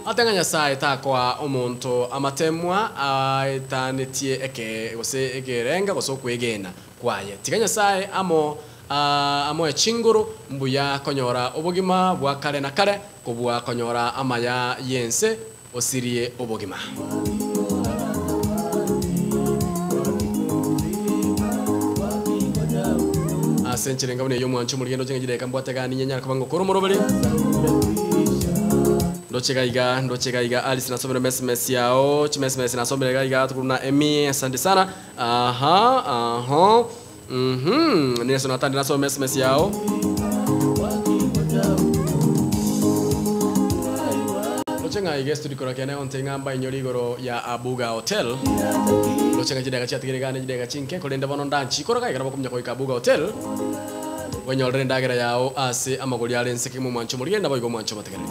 Ate ng'a Nyasae takoa omonto amatemwa aetanetie eke gose ekerenga gose okwegena kwaye. Tiga Nyasae amo amoe chinguru mbuya konyora obogima bwa kare na kare kobua konyora amaya y'ense osirie obogima. Ase enchera enga buna eyio omwancho omorigendo oche ng'a chidakika mbwate gani nyanyare koba ngokora omoroberi. Ndoche gaiga, ndoche gaiga Alice nasomire messmess yao, chimessmess nasomire gaiga tokuru na Emmy, asante sana. Aha, aha, mhm, Nelson Atandi nasome messmess yao. Ndoche ng'a iga estudio kora kiane onte ng'a mbainyore igoro ya Abuga Hotel. Ndoche ng'a chidakika chiatigire iga ne chidakika chinke korende bono ndanchikora iga ekero bokomunya goika Abuga Hotel bwenyorere endagera yao ase amagori are nse kegima omwancho omorigeri naboigo omwancho omotegereri.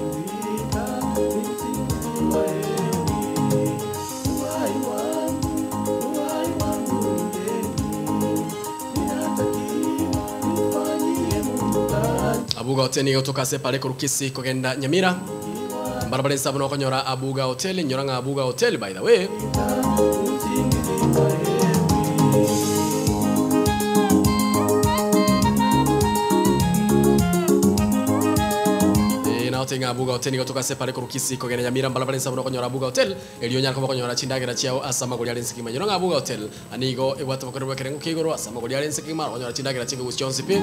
Abuga Hotel nigo egotoka ase epara ekorwa Kisii kogenda Nyamira. Mbarabara ense abwo nokonyora Abuga Hotel, nyora ng'a Abuga Hotel by the way. Eh, nao tei ng'a Abuga Hotel nigo egotoka ase epara ekorwa Kisii kogenda Nyamira, mbarabara ense abwo nokonyora Abuga Hotel, erio onyare koba okonyora chindagera chiao ase amagori are ense kegima. Nyora ng'a Abuga Hotel Nigo ebwate obokoreri bw'ekerengo kia igoro ase amagori are ense kegima, okonyora chindagera chi'ekegusi chionsi pi.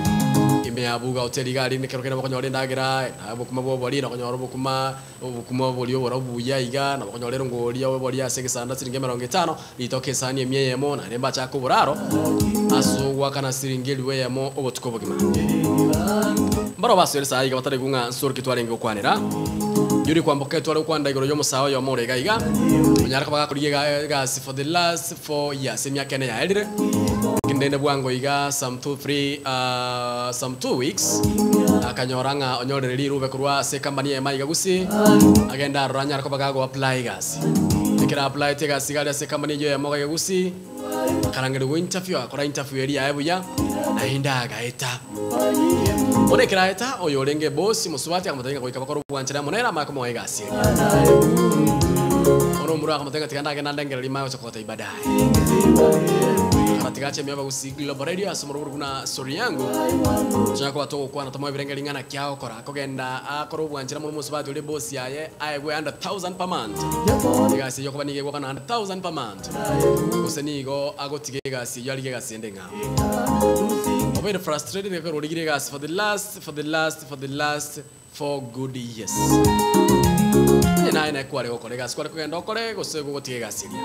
Ime y'abwo hoteli iga aria nekero kende bakonyora endagera, na obokima bw'obori, na okonyora obokima obokima boria oborabu buya iga, na bakonyora erongori obori ase egesanda siringi emerongo etano, ritoke esani emia eyemo, naende mbachake oboraro ase ogoakana siringi elifu eyemo obotuko obogima. Mbarabwo basoire saha iga bataraigwa ng'a nsoro ki twarenge gokwanera. Yuri kwamboka etware gokwanera igoro y'omosae oyomo ore iga iga, onyare koba gakorigia egasi for the last 4 years, emiaka ene yaerire, lakini rende bwango iga some two three some 2 weeks akanyora ng'a onyorire rirube korwa ase ecompany eye maiga gusii, agende aroro anyare koba gago apply egasi. Ekero applyete egasi iga aria ase ecompany eyio eyemo iga gusii, akarangerigwa interview, agakora interview eria yaye buya, naende agaeta. Bono ekero aeta, oyo orenge ebosi mosubati akamotebia ng'a goika bakore obwanchani amo nere amanye komoa egasi eria. Bono omorwoti akamotebia ng'a tiga ndagende andengererie manye gocha kogotebia baadaye. Akaratiga ache ime y'abagusii Global Radio ase omorwoti buna Story Yangu. Tonya koba togokwana tomoe ebirenge ring'ana ki agokora. Akogenda akore obwanchani amo nomosubati oria ebosi yaye aegwe 100,000 per month. Egasi eyio okoba nigo egwakana 100,000 per month. Gose nigo agotiga egasi eyio arigie egasi ende ng'ao. Obeire frustrated ekero origire egasi for the last for the last for the last 4 good years. Onye naye naye kware gokora egasi kware kogenda okore gose gogotiga egasi eria.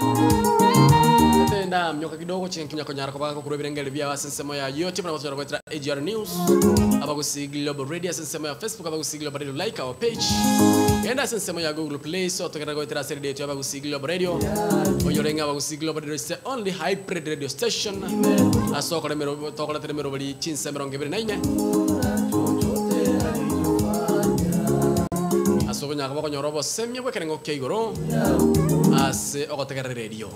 Genda mnyoka kidogo chinkinya konyara koba kokurwa ebirengeri biao ase ensemo ya YouTube nabo tonyara goetera AGR News abagusi Global Radio ase ensemo ya Facebook abagusi Global Radio like our page genda ase ensemo ya Google Play so togenda goetera ase radio yetu abagusi Global Radio oyore ng'a abagusi Global Radio is the only hybrid radio station ase okore emero tokoretera emeroberi chinsa emerongo ebere na inye ase okonyara koba okonyora obosemia bw'ekerengo kia igoro ase ogotegerera eredio.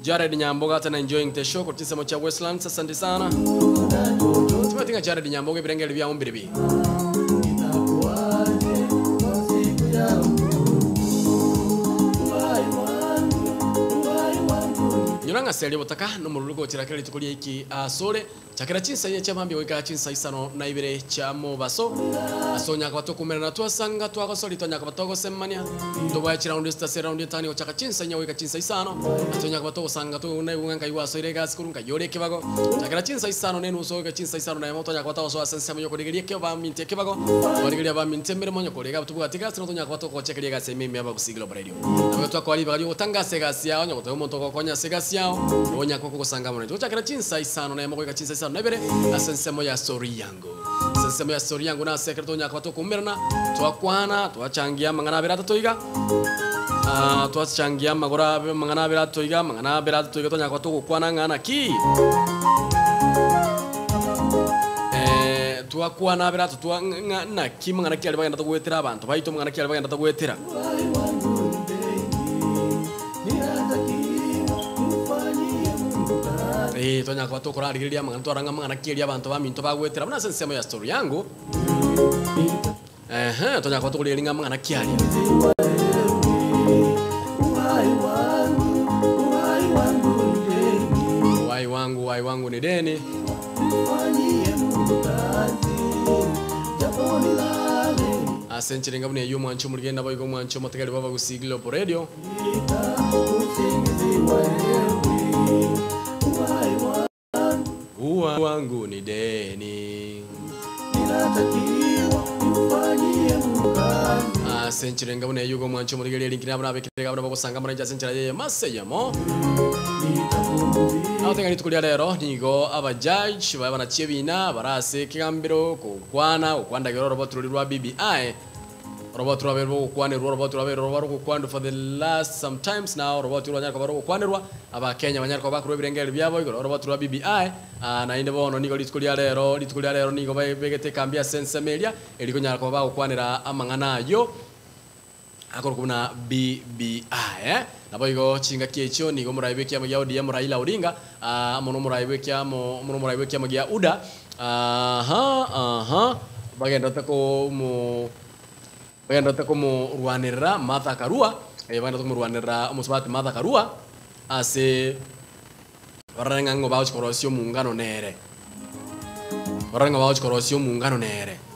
Jared Nyamboga tena enjoying the show korwa chinsemo chia Westlands asante sana. Timanyeti ng'a Jared Nyamboga ebirengeri biao mbiribi. Nyora ng'a seria obotaka nomoruru gochera kera rituko riaiki asore Chakera chinsa inye chia mambia goika chinsa isano na ibere chia mobaso, ase onyakaba tokomerana twasanga twagosori twanyakaba togosemania, toboe chiraundi sita ase eraundi etano gochaka chinsa inye goika chinsa isano, ase onyakaba togosanga tonaigwe ng'a nkai gwasoire egasi korwa nkai ore ekebago, chakera chinsa isano na enusu goika chinsa isano na emo twanyakaba togosoa ase ensemo y'okorigeria ekio baminto ekebago, twarigeria abaminto emeremo onye kore iga tobwati egasi notonyakaba togochekeria egasi ime ime y'abagusii Global Radio. Nabo twakoa ribaga ri'ogotangasa egasi yao, onye goteba omonto ogokonya ase egasi yao, nabo onyakwa kogosanga amo naintwe. Gochakera chinsa isano na emo goika chinsa isano na ibere ase ensemo ya Soriango. Ase ensemo ya Soriango nase ekero tonyakwa tokoumerana, twakwana, twachangia amang'ana abere atato iga, ah, twachangia amagoro abe amang'ana abere atato iga, amang'ana abere atato iga tonyakwa togokwana ng'a naki eh, twakwana abere atato twa ng'a naki mang'ana ki aria bagenda togoetera abanto baito, mang'ana ki aria bagenda togoetera. Ee, twanyara koba tokorarigereria amang'ana twarora ng'a amang'ana ki eria abanto baminto bagoetera buna ase ensemo ya story yangu. Ehe, twanyara koba tokorigereria ng'a amang'ana ki aria. Uhai wangu, uhai wangu ni deni. Ase enchera enga buna eyio omwanche omorigeni naboigo omwanche omotegeri bw'abagusii Global Radio. Uhai wangu ni deni. Ase enchera enga buna eyio igo omwanche omorigeri erinkire abwo nabekire iga abwo nabogosanga morainche ase enchera eyemo ase eyemo. Agotenga rituko ria rero nigo abajaji baye banachie ebina bare ase ekegambero gokwana gokwandagera oroboti roria rwa BBI oroboti rwabeire rogokwanerwa oroboti rwabeire roba rogokwanwa for the last sometimes now oroboti rwanyare koba rogokwanerwa abakenya banyare koba bakorwa ebirengererio biabo igoro oroboti rwa BBI ah, naende bono nigo rituko ria rero rituko ria rero nigo begete ekambi ase ensemo eria eri konyara koba bagokwanera amang'ana ayio Akorokwa buna BBI. Naboigo chingaki echio nigo omorai bw'ekiama gia ODM Raila Odinga amo nomorai bw'ekiamo amo nomorai bw'ekiama gia UDA aha aha bagenderete komo bagenderete komorwanerera Martha Karua bagenderete komorwanerera omosubati Martha Karua ase barore ng'a ng'o bagochia korosia omongano nere. Barore ng'a bagochia korosia omongano nere.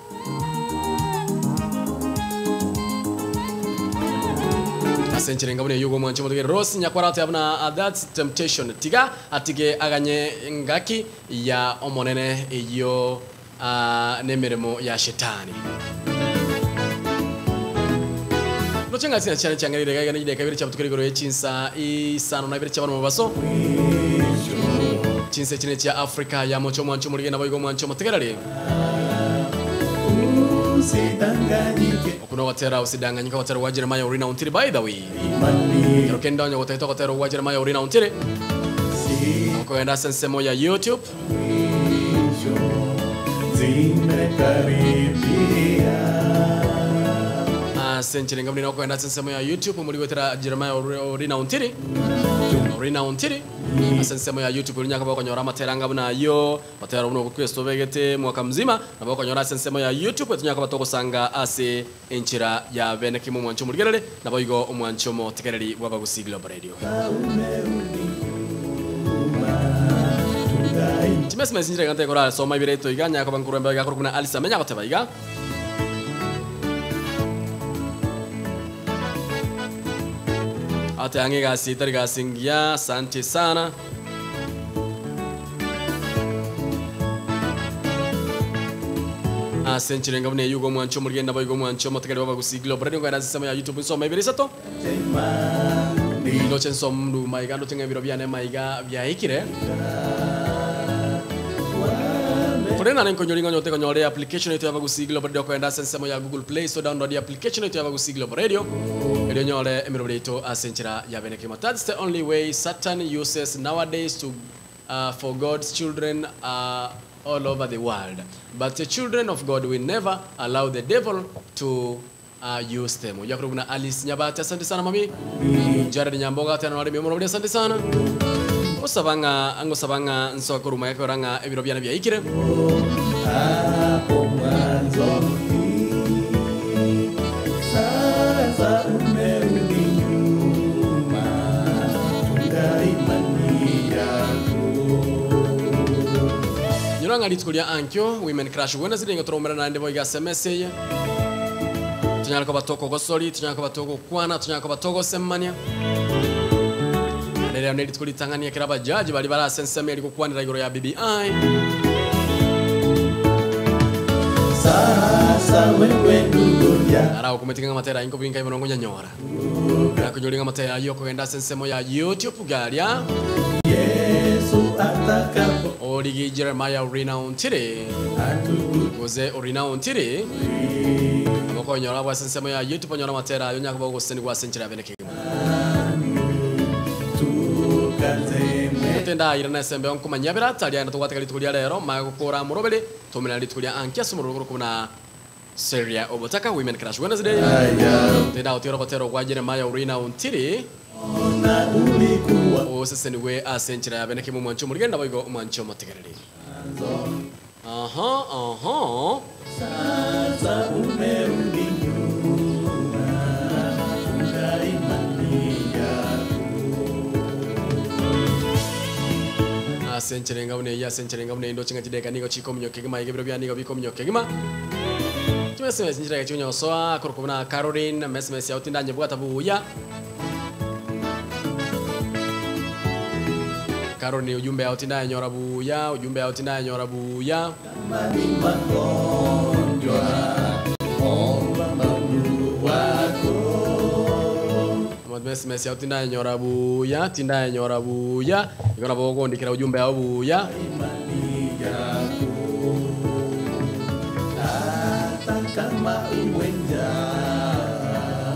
Ase enchera enga buna eyio omwanche omotegerere Rose nyakwara ateba buna that's temptation tiga atige aganye engaki ya Omonene eyio nemeremo ya shetani. Roche ng'a china chiane chiang'ereire iga iga ne chidakika ibere chiabutukire igoro ye chinsa isano na ibere chia bono mobaso. Chinsa echi nechia Africa ya mocha omwancho omorige naboigo omwancho omotegereri. Okwo nogotera usidanganyike ogotera gwa Jeremiah Orina Ontiri by the way. Ekero kende onye gotagete ogotera gwa Jeremiah Orina Ontiri okogenda ase ensemo ya YouTube. Ase enchera enga buna ere okogenda ase ensemo ya YouTube omori goetera Jeremiah Orina Ontiri Orina Ontiri ase ensemo ya YouTube oria nyakaba okonyora amatera anga buna ayio otera buna obokristo obegete mwaka mzima nabo okonyora ase ensemo ya YouTube etonyara koba togosanga ase enchera ya bene kimo omwancho omorigereri naboigo omwancho omotegereri bw'Abagusii Global Radio. Chimesi-mesi nchire iga ntekorasoma ibireto iga, nyara koba nkorwa embeo iga korokwa buna Alisa menya goteba iga. Ateba ng'a egasi etari gasi engiya, asante sana. Ase enchera buna eyugo omwancho omorigenda boigo omwancho omotegeri bw'abagusi Global Radio ngoenda ase ensemo ya YouTube nsoma ibere isato. Ndoche nsoma ndu maiga ndoche ng'a ebiro biane maiga biaikire. Korende nare nkonyori ng'a onyote konyora eapplication yaito y'abagusi Global Radio okoenda ase ensemo ya Google Play Store download eapplication yaito y'abagusi Global Radio erio onyore emeroberi yaito ase enchera ya bene kegima. That's the only way Satan uses nowadays to for God's children are all over the world but the children of God will never allow the devil to use them. Oyio akorokwa buna Alice Nyabate asante sana mami. Jared Nyamboga atena nore miomo asante sana. Ngosaba ng'a ngosaba ng'a nsoa koruma gekora ng'a ebiro biane biaikire. Hapo mwanzo sasa umerudi nyuma, chunga imani yako. Nyora ng'a rituko ria ankio women crush Wednesday ngotoromera nande boiga SMS eye. Tunyara koba tokogosori, tunyara koba togokwana, tunyara koba togosemania. Rero neri rituko ritang'ania kera abajaji bari barase ensemo eri gokwanera igoro ya BBI. Sasa wewe ndugu ya Ara okometinga ng'amatera inko binka imono ngonyanyora. Nakonyori ng'amatera ayo okogenda ase ensemo ya YouTube garia. Yesu atakapo Origi Jeremiah Orina Ontiri. Goze Orina Ontiri. Amokonyora bwa ensemo ya YouTube onyora amatera ayo nyakoba ogoseni gwa ase enchera ya bene kegima. tukazeme Tenda ira na esembe onkomanya bera tari anda togwateka rituko ria rero magokora morobere tomena rituko ria ankia ase omororo korokwa Seria Obotaka Women Crush Wednesday. Tenda otero gotero gwa Jeremiah Orina Ontiri. na ulikuwa Oseseniwe ase enchera ya bene kegima omwancho omorigenda boigo omwancho omotegereri. Aha, aha. sasa umerudi nyuma, chunga imani yako. Ase enchera enga buna eyio ase enchera enga buna eyio ndoche ng'a chideka nigo chikominyoka kegima iga ebiro bia nigo bikominyoka kegima. Chimesemesi nchireke chikonyosoa korokwa buna Caroline mesemesi yao tindanyebwata buya. Caroline ujumbe yao tindanyora buya, ujumbe yao tindanyora buya. Kama ni magonjwa, omba Mungu wako. Mesemesi yao tindanyora buya, tindanyora buya. Igo nabo ogondikera ujumbe yao buya. Imani yako hata kama uwe njaa,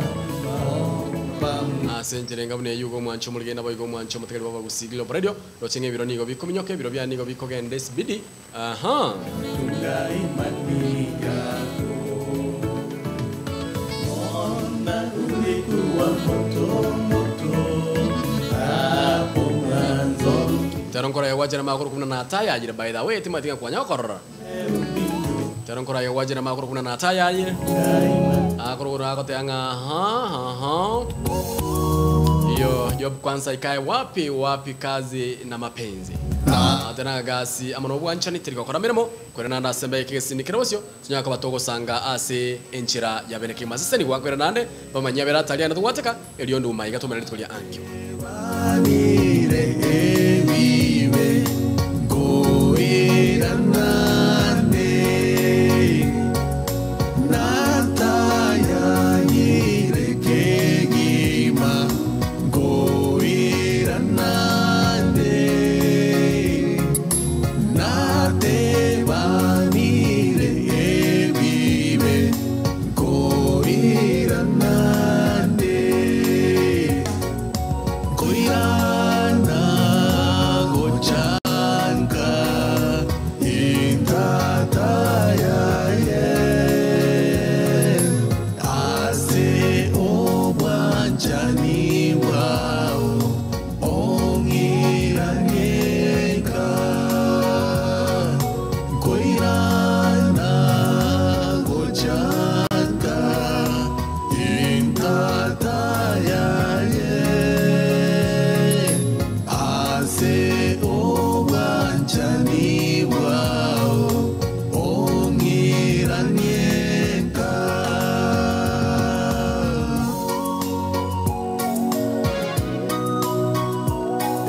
omba Ase enchera enga buna eyio igo omwancho omorigenda boigo omwancho omotegeri bw'abagusi Global Radio roche ng'a ebiro nigo bikominyoka ebiro bia nigo bikogenda esibidi. Aha. chunga imani yako. Mbona ulikuwa moto moto hapo mwanzo, Tero nkora yagwachera makuru kuna natayayire by the way timatinga kwanya okorora. Tero nkora yagwachera makuru kuna natayayire. Akuru kuna akotea ng'a aha aha. Iyo job kwanza ikae wapi wapi kazi na mapenzi. Atena gasi amano obwanchani tiriko kora mirimo kwera nanda asembe ekegesinikero bosio tunyaka batogosanga ase enchera ya bene kima seseni gwakwera nande bamanya bera tali anda tugwateka erio nduma igatomera rituko ria ankio. Banire ebibe ngoiranane natayayire kegima ngoiranane natebanire ebibe ngoiranane Koirana gochanka intatayaye ase obwanchani bwao ong'iraneka Koirana gochanka intatayaye ase obwanchani bwao ong'iraneka.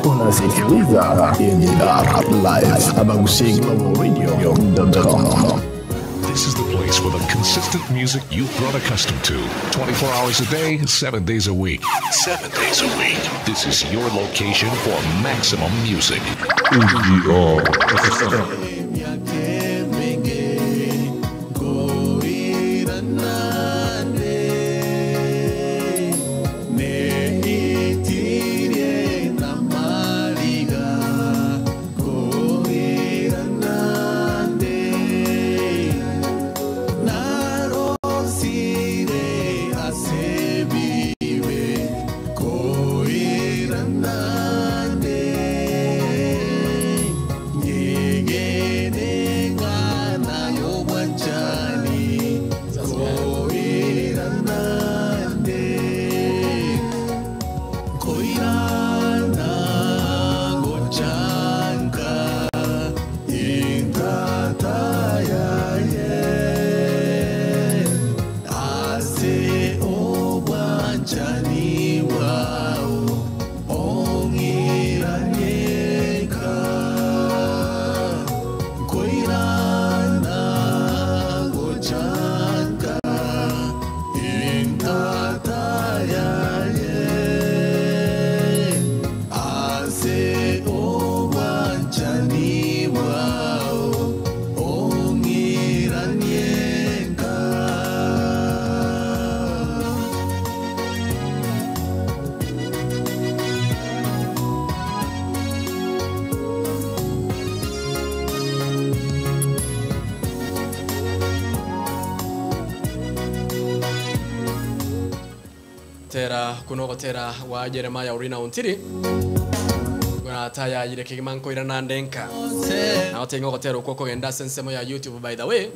Unasikiliza NR Live Abagusii Global Radio.com. This is the place for the consistent music you've grown accustomed to. 24 hours a day, 7 days a week. 7 days a week. This is your location for maximum music. Tera kunogotera wa Jeremiah Orina Ontiri gonataya yire kigima nkoira nandenka na otenga gotera uko kogenda sensemo ya YouTube. By the way,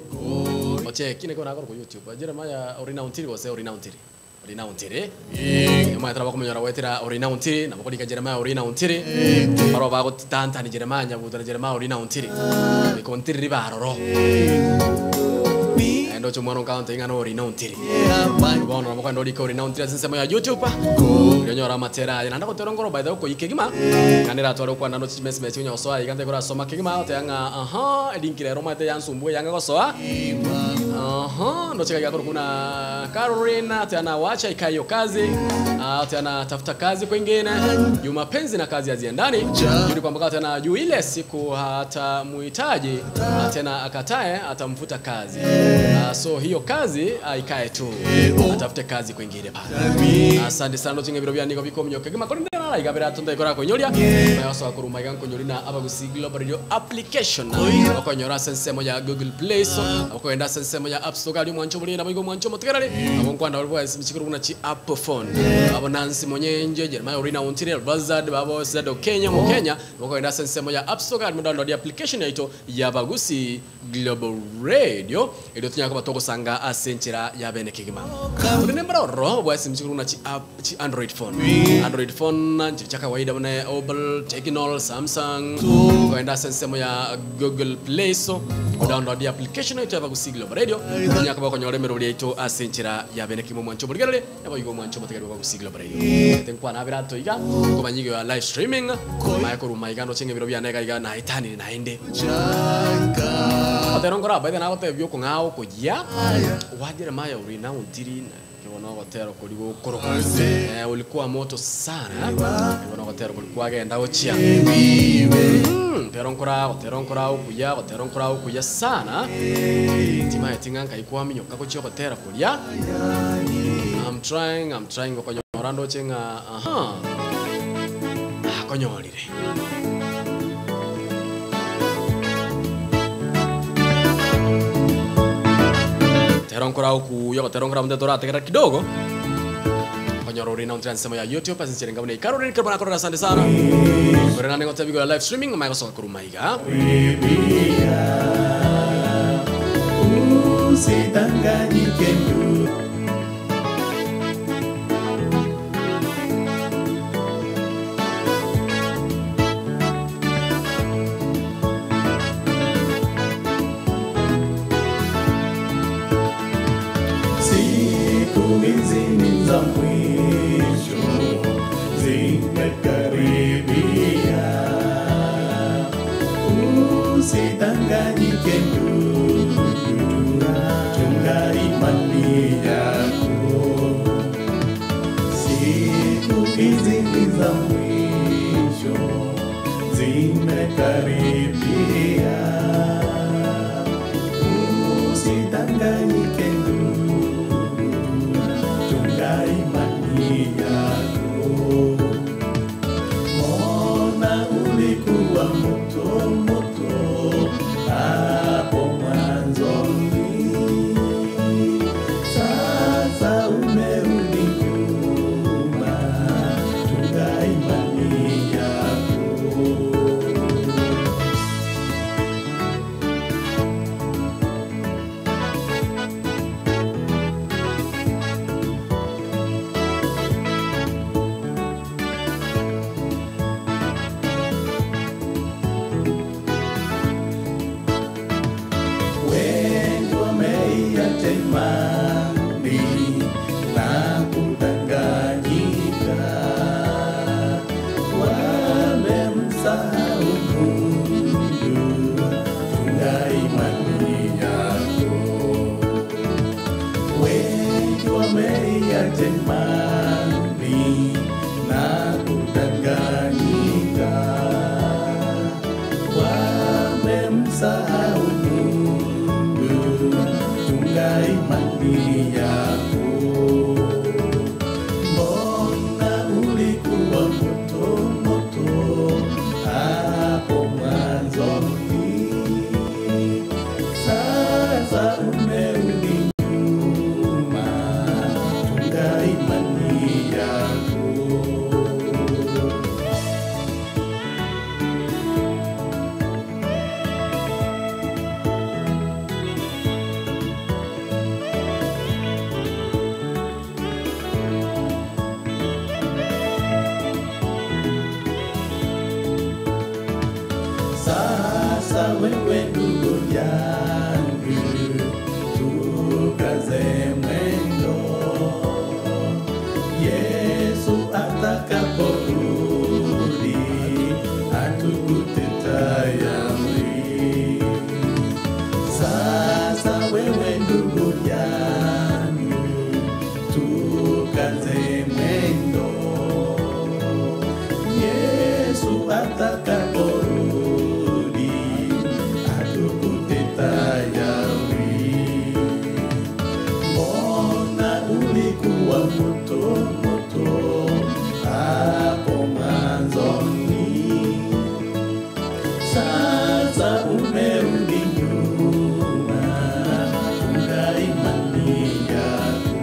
oche kine kona ku YouTube Jeremiah Orina Ontiri gose Orina Ontiri Orina Ontiri nyuma tara bakumenyora wetera Orina Ontiri na bakodika Jeremiah Orina Ontiri baro bagotantani Jeremiah nyabuta na Jeremiah Orina Ontiri ikontiri ribaroro endo chumwana nkaonte ingano Orina Ontiri bono namuka ndori ko Orina Ontiri sensemo ya YouTube nyora matera nanda gotera ngoro. By the way, ko ikigima kanira tware kwa nando chimesi mesi nyosoa igante kora soma kigima otanga aha elinkire roma te yansumbu yanga gosoa aha ndo chika yakoro kuna Carolina tena wacha ikayo kazi tena tafuta kazi kwingine juu mapenzi na kazi haziendani juu kwamba tena juu ile siku hata muhitaji tena akatae atamfuta kazi. So hiyo kazi ikae tu atafute kazi kwingine pale. Asante sana chinge biro byandiko bikomyoka kigima kuri ndana igabira tunda ikora konyoria mayoso akuruma igankonyoria na abagusi Global Radio application bakonyora sensemo ya Google Play Store abakwenda sensemo ya App Store kali mwancho muri na bigo mwancho mutegerare abo nkwanda bari bwese mchikuru kuna chi Apple phone abo Nancy Monyenje Jeremiah Orina Ontiri Bazard babo Zado Kenya mu Kenya bakwenda sensemo ya App Store kali download application yaito ya Bagusi Global Radio ilo tunyaka batoko sanga asenchera ya bene kigima uri nembara ro bwese mchikuru kuna chi app chi Android phone. Android phone nchi cha kawaida bana Opel, Tecno, Samsung kwenda sensemo ya Google Play Store download application yaito ya Bagusi Global Radio tunyaka bakonyora emerori yaito asenchera ya bene kimo mwancho burigerere yabo yigo mwancho mutegerwa Bagusi Global Radio tenkwana abirato iga komanyigo ya live streaming mayakoru maigano chenge biro byanega iga na itani na ende otero ngora baithe na gote byo kung'ao kujia wa Jeremiah Orina Ontiri kibona gotero kuri gukoro ulikuwa moto sana kibona gotero kulikuwa agenda gochia tero nkora gotero nkora ukuya gotero nkora ukuya sana tima etinga nkaikwa minyoka gochia gotera kuria I'm trying gokonyora ndoche ng'a aha akonyorire tero ukuyo tero nkora mteto rategera kidogo konyora Orina Ontiri nsemo ya YouTube asinchire ngabone Caroline karbana korora asante sana korena nengo tabigo ya live streaming maiko kurumaiga Usidanganyike ndugu. Siku hizi ni za mwisho, zimekaribia. Usidanganyike ndugu. imani yako. Siku hizi ni za mwisho, zimekaribia. Usidanganyike ndugu, chunga imani yako. Mbona ulikuwa moto moto hapo mwanzoni, sasa umerudi nyuma, chunga imani yako. Wengi wameiacha imani na kudanganyika, wamemsahau Mungu. Chunga imani yako. Wengi wameiacha imani na kudanganyika, wamemsahau Mungu. Chunga imani yako. Mbona ulikuwa moto moto hapo mwanzoni, sasa umerudi nyuma, chunga imani yako. Sasa wewe ndugu yangu, tukaze mwendo. Yesu atakaporudi atukute tayari. Sasa wewe ndugu yangu, tukaze mwendo. Yesu atakaporudi atukute tayari. Mbona ulikuwa moto moto hapo mwanzoni, sasa umerudi nyuma, chunga imani yako.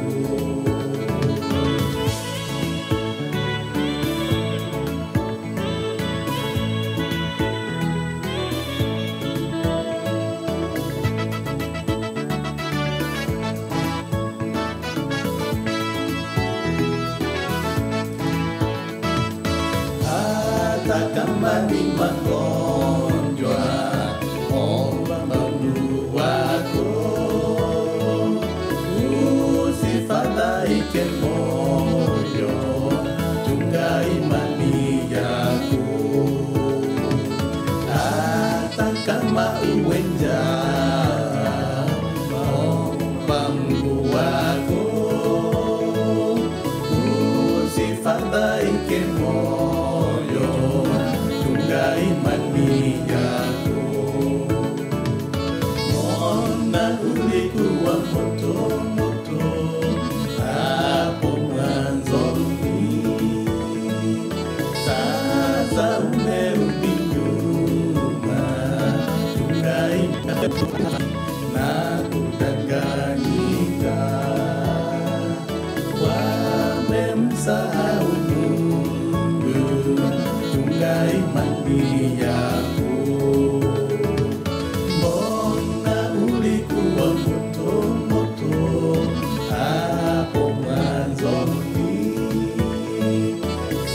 Hata kama ni magonjwa, omba Mungu wako. Usifadhaike moyo, chunga imani yako. Hata kama uwe njaa, omba Mungu wako. Usifadhaike moyo, chunga imani yako. Mbona ulikuwa moto moto hapo mwanzoni, sasa umerudi nyuma, chunga imani na kudanganyika, wamemsahau Mungu. Chunga imani yako. Mbona ulikuwa moto moto hapo mwanzoni,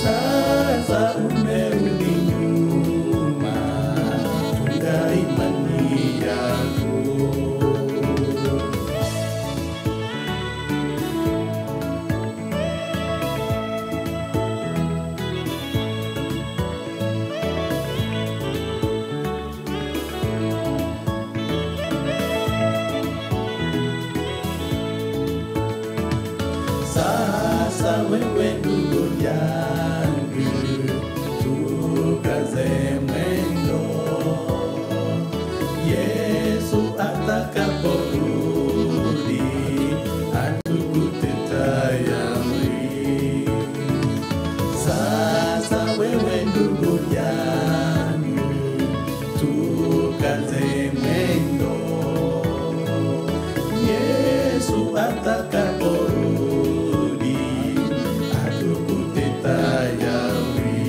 sasa umerudi nyuma, chunga imani yako. Sasa wewe ndugu yangu, tukaze mwendo. Yesu atakaporudi atukute tayari. Sasa wewe ndugu yangu, tukaze mwendo. Yesu atakaporudi atukute tayari.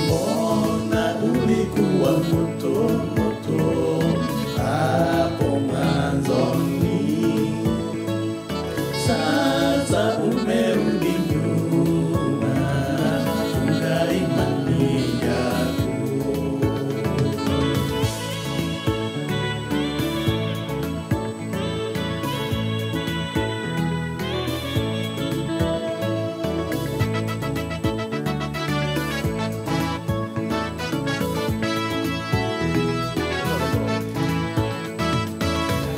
Mbona ulikuwa moto moto hapo mwanzoni, sasa umerudi nyuma, chunga imani yako.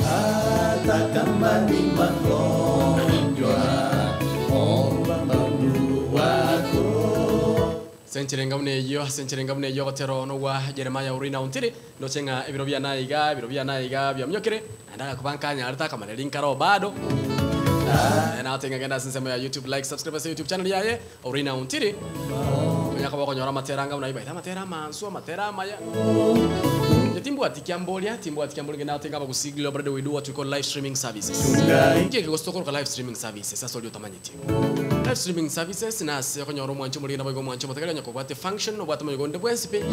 Hata kama ni magonjwa, omba Mungu wako. Senchirenga muneyo senchirenga muneyo gotero nogwa Jeremiah urina untiri nochenga ebiro bia naiga ebiro bia naiga bia mnyokere andaga kubankanya arita kamane linkaro bado. Na atenga genda sinsemo ya YouTube, like, subscribe ase YouTube channel yaye urina untiri onyaka bakonyora matera nga unaiba ita matera mansu matera maya timbwati kyambolia timbwati kyambolia ngena atenga bagusigilo brother. We do what we call live streaming services. Ngiye kigostokoroka live streaming services sasa olio tamanyiti live streaming services nase konyora omwancho muri nabo omwancho motegera nyako bwate function obwate moyigonde bwensipe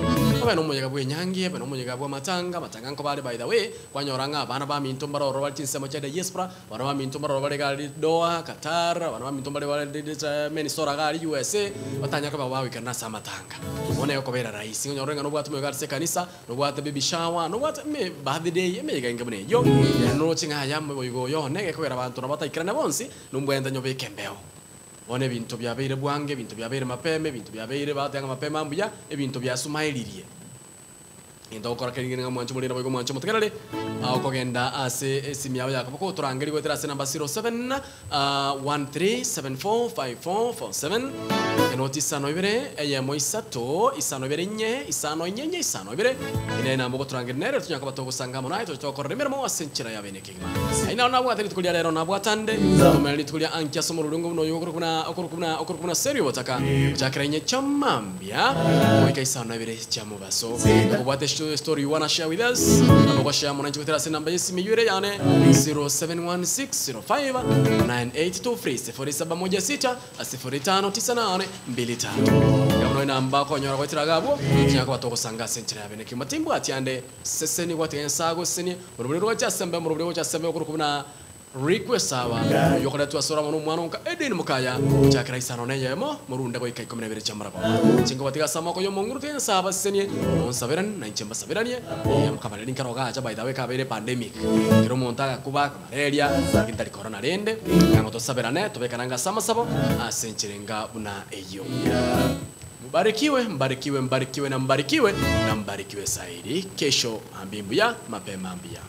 abe no moyega bwenyangi abe no moyega bwa matanga matanga nko bale. By the way, kwanyora nga abana ba minto mbaroro bali chinsemo cha diaspora, bana ba minto mbaroro bali gali Doha Qatar, bana ba minto bali bali Minnesota gali USA, batanya ko bawa wikana sa matanga one yoko bera rahisi ngonyora nga nobwate moyega se kanisa nobwate baby shower nobwate me birthday me yiga ngabune yo no chinga ya moyigo yo nege kobera abantu nabataikirana bonsi numbwenda nyobeke mbeo one ebintu byabeire bwange ebintu byabeire mapema ebintu byabeire batanga mapema mbuya ebintu byasumairirie into okora keringene nga mwancho mulina boigo mwancho mutegerere okogenda ase esimu yawe yakaboko turangeri gwetera ase namba 07 13745447 enoti isano ibere eyemo isato isano ibere inye isano inyenye isano ibere ine namba ogoturangeri nere tunyaka batogosanga mono aye totokorera emirimo ase enchera ya bene kegima aina nabwate rituko ria rero nabwatande tumere rituko ria ankia somo rurungu buno okorokuna okorokuna okorokuna serio botaka ochakera inye chamambia goika isano ibere chamubaso obwate story you wanna share with us nabo share mwananchi gwetera ase namba yesimi yure yane 0716059823 0716 0598 23 yamuno namba konyora gwetera gabwo nyaka batogosanga ase enchera ya bene kegima timbwati atiande seseni gwatiganya sago seseni muruburi rwachasembe muruburi rwachasembe okorokuna request aba yokora twasora mono mwana nka Edwin Mukaya chakira isano neyemo murunde goika 12 chamarabo chingo batiga samako yo monguru tena saba seseni onsaberan na inchemba saberanie mukabareri nkaroga acha. By the way, kabere pandemic kero omonto agakuba malaria gintari corona rende ngango tosaberane tobekananga samasabo ase enchirenga buna eyo. Mbarikiwe, mbarikiwe, mbarikiwe na mbarikiwe na mbarikiwe zaidi. Kesho ambimbuya mapema ambia.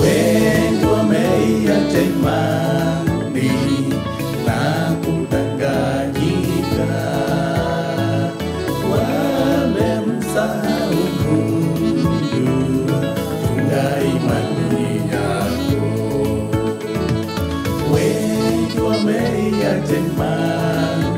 Wengi wameiacha imani na kudanganyika, wamemsahau Mungu. Chunga imani yako. Wengi wameiacha imani.